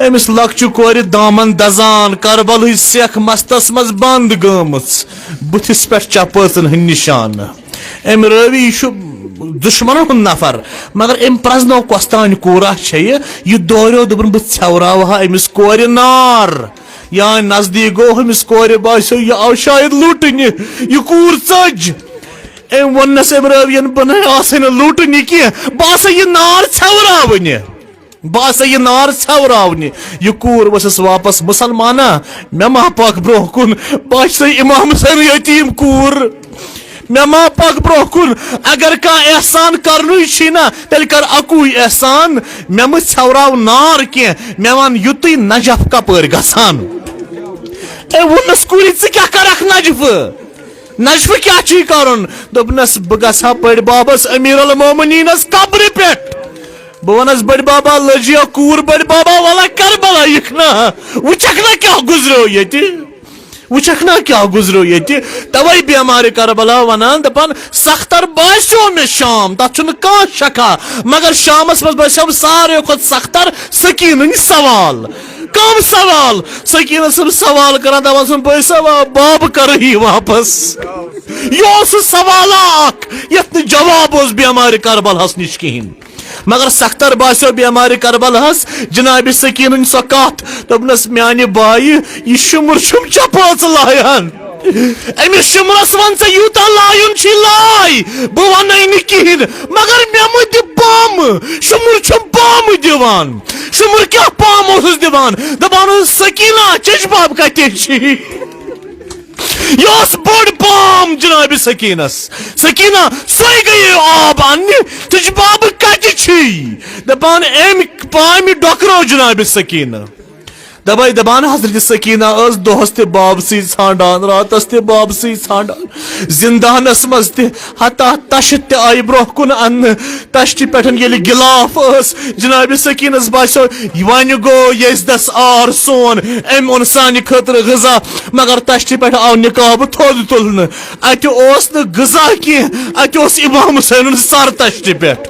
أمِس لۄکچہِ کورِ دامن دزان، کربلٕچ سیکھ مستس منٛز بند گٔمٕژ، بٕتھِس پٮ۪ٹھ چپٲژن ہٕنٛدۍ نشانہٕ۔ أمۍ رٲوی، یہِ چھُ دُشمنن ہُنٛد نفر، مگر أمۍ پرزنٲو کۄس تام کوٗرا چھےٚ یہِ، یہِ دوریو، دوٚپُن، "بہٕ ژھٮ۪وراوہا أمِس کورِ نار۔" یا نزدیٖک گوٚو، أمِس کورِ باسیو، یہِ آو شاید لوٗٹنہِ، یہِ کوٗر ژٔج۔ أمۍ ووٚننس أمۍ رٲوین، "بہٕ نَے آسَے نہٕ لوٗٹنہِ کینٛہہ، بہٕ آسَے یہِ نار ژھٮ۪وراونہِ۔" بہٕ آسے یہِ نار ژھٮ۪وراونہِ۔ یہِ کوٗر ؤژھٕس واپس، "مسلمانا، مےٚ ما پکھ برونٛہہ کُن؟ بہٕ چھسے امام حسین یتیٖم کوٗر۔ مےٚ ما پکھ برونٛہہ کُن؟ اگر کانٛہہ احسان کرنُے چھی نا، تیٚلہِ کر اکُے احسان، مےٚ مہٕ ژھٮ۪وراو نار کینٛہہ، مےٚ ون یُتُے نجف کپٲرۍ گژھان۔" أمۍ ووٚننس، "کوٗرِ، ژٕ کیٛاہ کرکھ نجفہٕ؟" نجفہٕ کیٛاہ چھُے کرُن؟ دوٚپنس، "بہٕ گژھٕ ہا بٔڈۍ بابس امیر المومنینس قبرِ پٮ۪ٹھ۔ بہٕ ونس، بٔڈۍ بابا، لٔجیا کوٗر، بٔڈۍ بابا، ولا کربلا یِکھ نا۔ وٕچھکھ نا کیٛاہ گُزریو ییٚتہِ۔ وٕچھکھ نا کیٛاہ گُزریو ییٚتہِ۔ توے بیمارِ کربلا ونان، دپان، سختر باسیو مےٚ شام، تتھ چھُنہٕ کانٛہہ شکھا، مگر شامس منٛز باسیو ساروی کھۄتہٕ سختر سکیٖنٕنۍ سوال۔" کم سوال؟ سکیٖنہ صٲب سوال کران، دپان چھُس، "بٲے صٲب، آ، باب کرٕ یی واپس؟" یہِ اوس سُہ سوالہ اکھ، یتھ نہٕ جواب اوس بیمارِ کربلاہس نِش کِہیٖنۍ۔ مگر سختر باسیو بیمارِ کربلاہس جناب سکیٖنٕنۍ سۄ کتھ، دوٚپنس، "میانہِ بایہِ، یہِ شُمُر چھُم چپٲژ لایان۔" أمِس شُمرس وَن ژٕ یوٗتاہ لایُن چھی لای، بہٕ وَنَے نہٕ کِہیٖنۍ، مگر مےٚ مہٕ دِ پامہٕ۔ شُمُر چھُم پامہٕ دِوان۔ شُمُر کیٛاہ پامہٕ اوسُس دِوان؟ دَپان اوس، "سکیٖنہ، چیٚچھ بب کَتہِ چھی؟" یہِ اوس بوٚڑ پام جناب سکیٖنس۔ سکیٖنہ، سۄے گٔیے آب اَننہِ، "ژٕ چھِ بابہٕ کَتہِ چھی؟" دَپان، أمۍ پامہِ ڈۄکرٲو جناب سکیٖنہ۔ دبے دبان حضرت سکینہ ٲس دۄہس تہِ بابسٕے ژھانڈان، راتس تہِ بابسٕے ژھانڈان۔ زندانس منٛز تہِ، حتیٰ تشہِ تہِ آیہِ برونٛہہ کُن اننہٕ۔ تشہِ پٮ۪ٹھ ییٚلہِ غلاف ٲس، جناب سکینس باسیو، وۄنۍ گوٚو یزدس آر سون، أمۍ اوٚن سانہِ خٲطرٕ غذا۔ مگر تشہِ پٮ۪ٹھ آو نقاب تھوٚد تُلنہٕ۔ اتہِ اوس نہٕ غذا کینٛہہ، اتہِ اوس امام حسینُن سر تشہِ پٮ۪ٹھ۔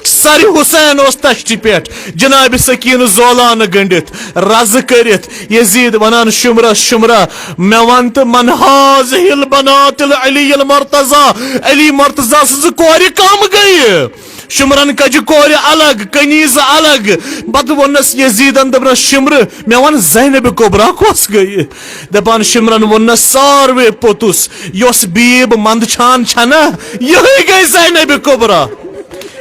سر حسین اوس تشتہِ پٮ۪ٹھ، جناب سکینہ زولانہٕ گٔنڈِتھ، رزٕ کٔرِتھ، یزید ونان، "شمرس، شمرا، مےٚ ون تہٕ، من هذه البنات العلی المرتضی، علی مرتضی سٕنٛزٕ کورِ کم گٔیہِ؟" شمرن کجہِ کورِ الگ، کنیزٕ الگ۔ پتہٕ ووٚننس یزیدن، دوٚپنس، "شمرٕ، مےٚ ون زینب کبریٰ کۄس گٔیہِ؟" دپان شمرن ووٚننس، "ساروے پوٚتُس، یۄس بیب مندچھان چھنا، یہے گٔے زینب کبریٰ۔"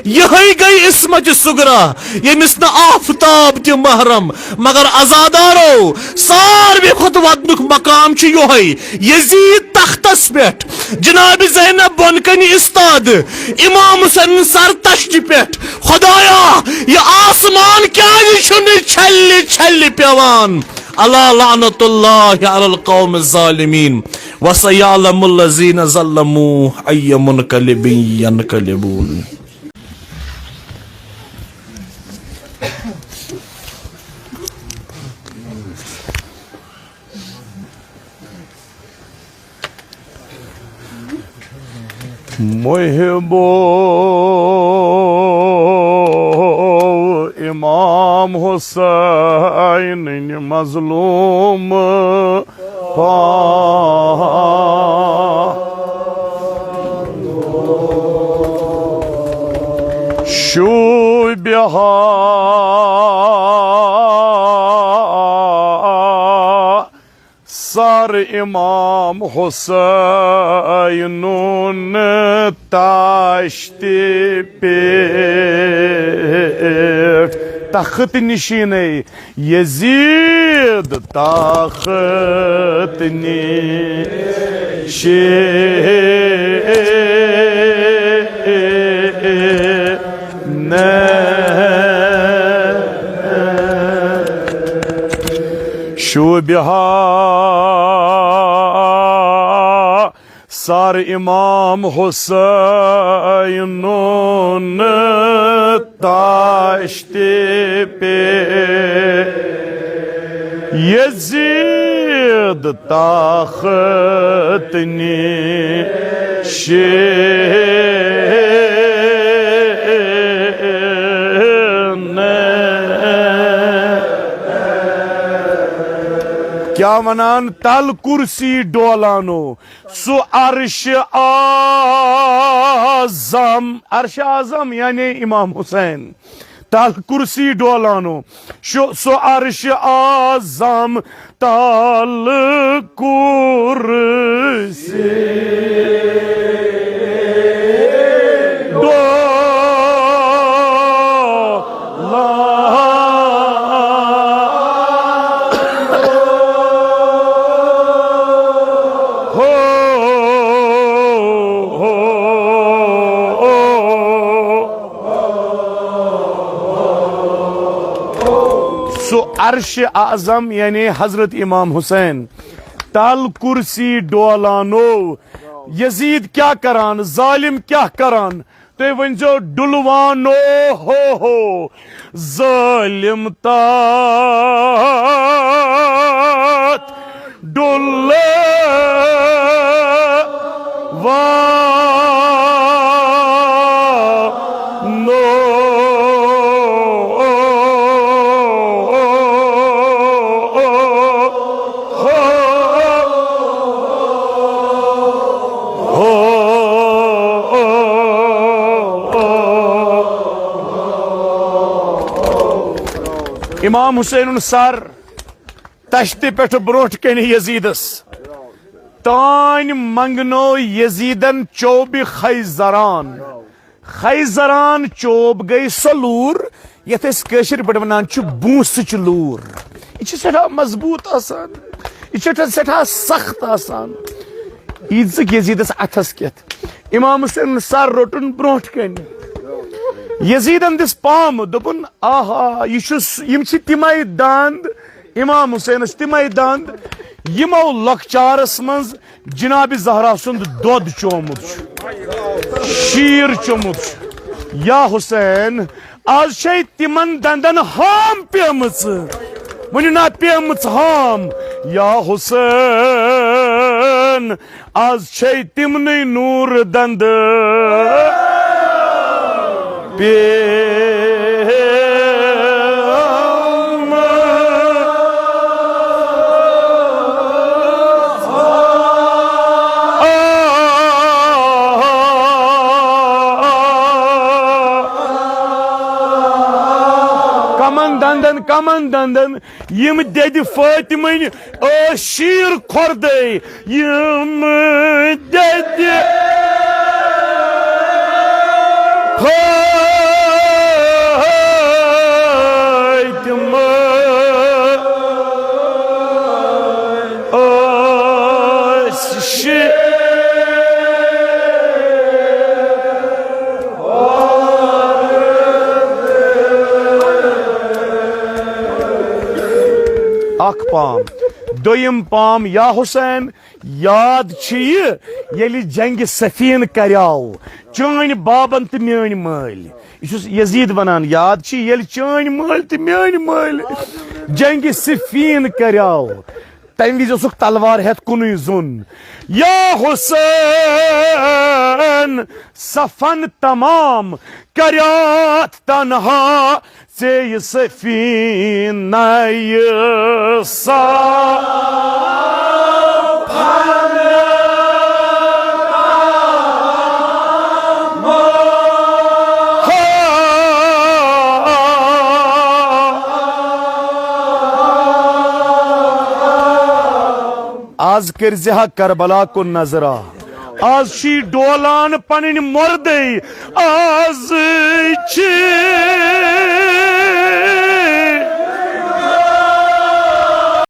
یہے گٔے عصمت صغریٰ، ییٚمِس نہٕ آفتاب تہِ محرم۔ مگر عزادارو، ساروی کھۄتہٕ ودنُک مقام چھُ یہے، یزید تختس پٮ۪ٹھ، جناب زینب بۄن کنہِ استاد، امام حسین سر تشتہِ پٮ۪ٹھ۔ خدایا، یہِ آسمان کیازِ چھُنہٕ چھلہِ چھلہِ پٮ۪وان؟ الا لعنت اللہ علی القوم الظالمین۔ وسیعلم الذین ظلموا ای منقلب ینقلبون۔ محبو امام حسین مظلوم پا شوبہا سر امام حسینُن تشتہِ پٮ۪ٹھ۔ تخت نشینے یزید تخت نشین۔ شوبہا سر امام حسینُن تشتِ پہ یزید تخت نشین۔ کیا ونان، تل کرسی ڈولانو سُہ عرش اعظم، عرش اعظم یعنی امام حسین۔ تل کرسی ڈولانو شو سُہ عرش اعظم، تل کرسی ڈولانو۔ سُہ عرش اعظم یعنی حضرت امام حسین۔ تل کرسی ڈولانو۔ یزید کیا کران، ظالم کیا کران؟ تُہۍ ؤنۍزیو ڈُلوانو ہو ہو، ظٲلِم تَتھ ڈُلوانو۔ امام حسینُن سر تشتہِ پٮ۪ٹھ برونٛٹھ کنہِ یزیدس تانۍ منگنو یزیدن چوبہِ خیزران۔ خیزران چوب گٔے سۄ لوٗر یتھ أسۍ کٲشِر پٲٹھۍ ونان چھِ بونسٕچ لوٗر۔ یہِ چھِ سٮ۪ٹھاہ مضبوٗط آسان، یہِ چھِ سٮ۪ٹھاہ سخت آسان۔ یہِ دِژٕکھ یزیدس اتھس کٮ۪تھ۔ امام حسین سر روٚٹُن برونٛٹھ کنہِ۔ یزیدن دِژ پامہٕ، دوٚپُن، آہا، یہِ چھُ س-، یِم چھِ تِمے دند، امام حسینس تِمے دند، یِمو لۄکچارس منٛز جناب زہرا سُنٛد دۄد چومُت چھُ، شیٖر چومُت چھُ۔ یا حسین، از چھے تِمن دندن ہام پیمٕژ۔ ؤنِو نا، پیمٕژ ہام۔ یا حسین، از چھے تِمنٕے نوٗر دندٕ پیمٕژ۔ کمن دندن، کمن دندن، یِم دٮ۪دِ فاطمٕنۍ ٲسۍ شیٖر کھۄردے، یِم دٮ۪دِ فاطمہٕ ٲسۍ شیٖر۔ اکھ پام۔ دوٚیِم پام، یا حسین، یاد چھِ یہِ، ییٚلہِ جنگِ صفین کریاو چٲنۍ بابن تہٕ میٲنۍ مٲلۍ۔ یہِ چھُس یزید ونان، یاد چھِ ییٚلہِ چٲنۍ مٲلۍ تہٕ میٲنۍ مٲلۍ جنگِ صفین کریاو۔ تمہِ وِزِ اوسُکھ تلوار ہٮ۪تھ کُنُے زوٚن۔ یا حسین، صفن تمام کریاتھ تنہا، ژے یہِ سفینہ یہِ سفن۔ از کٔرۍ زِ ہا کربلا کُن نظرا۔ از چھی ڈولان پنٕنۍ مردے، از چھی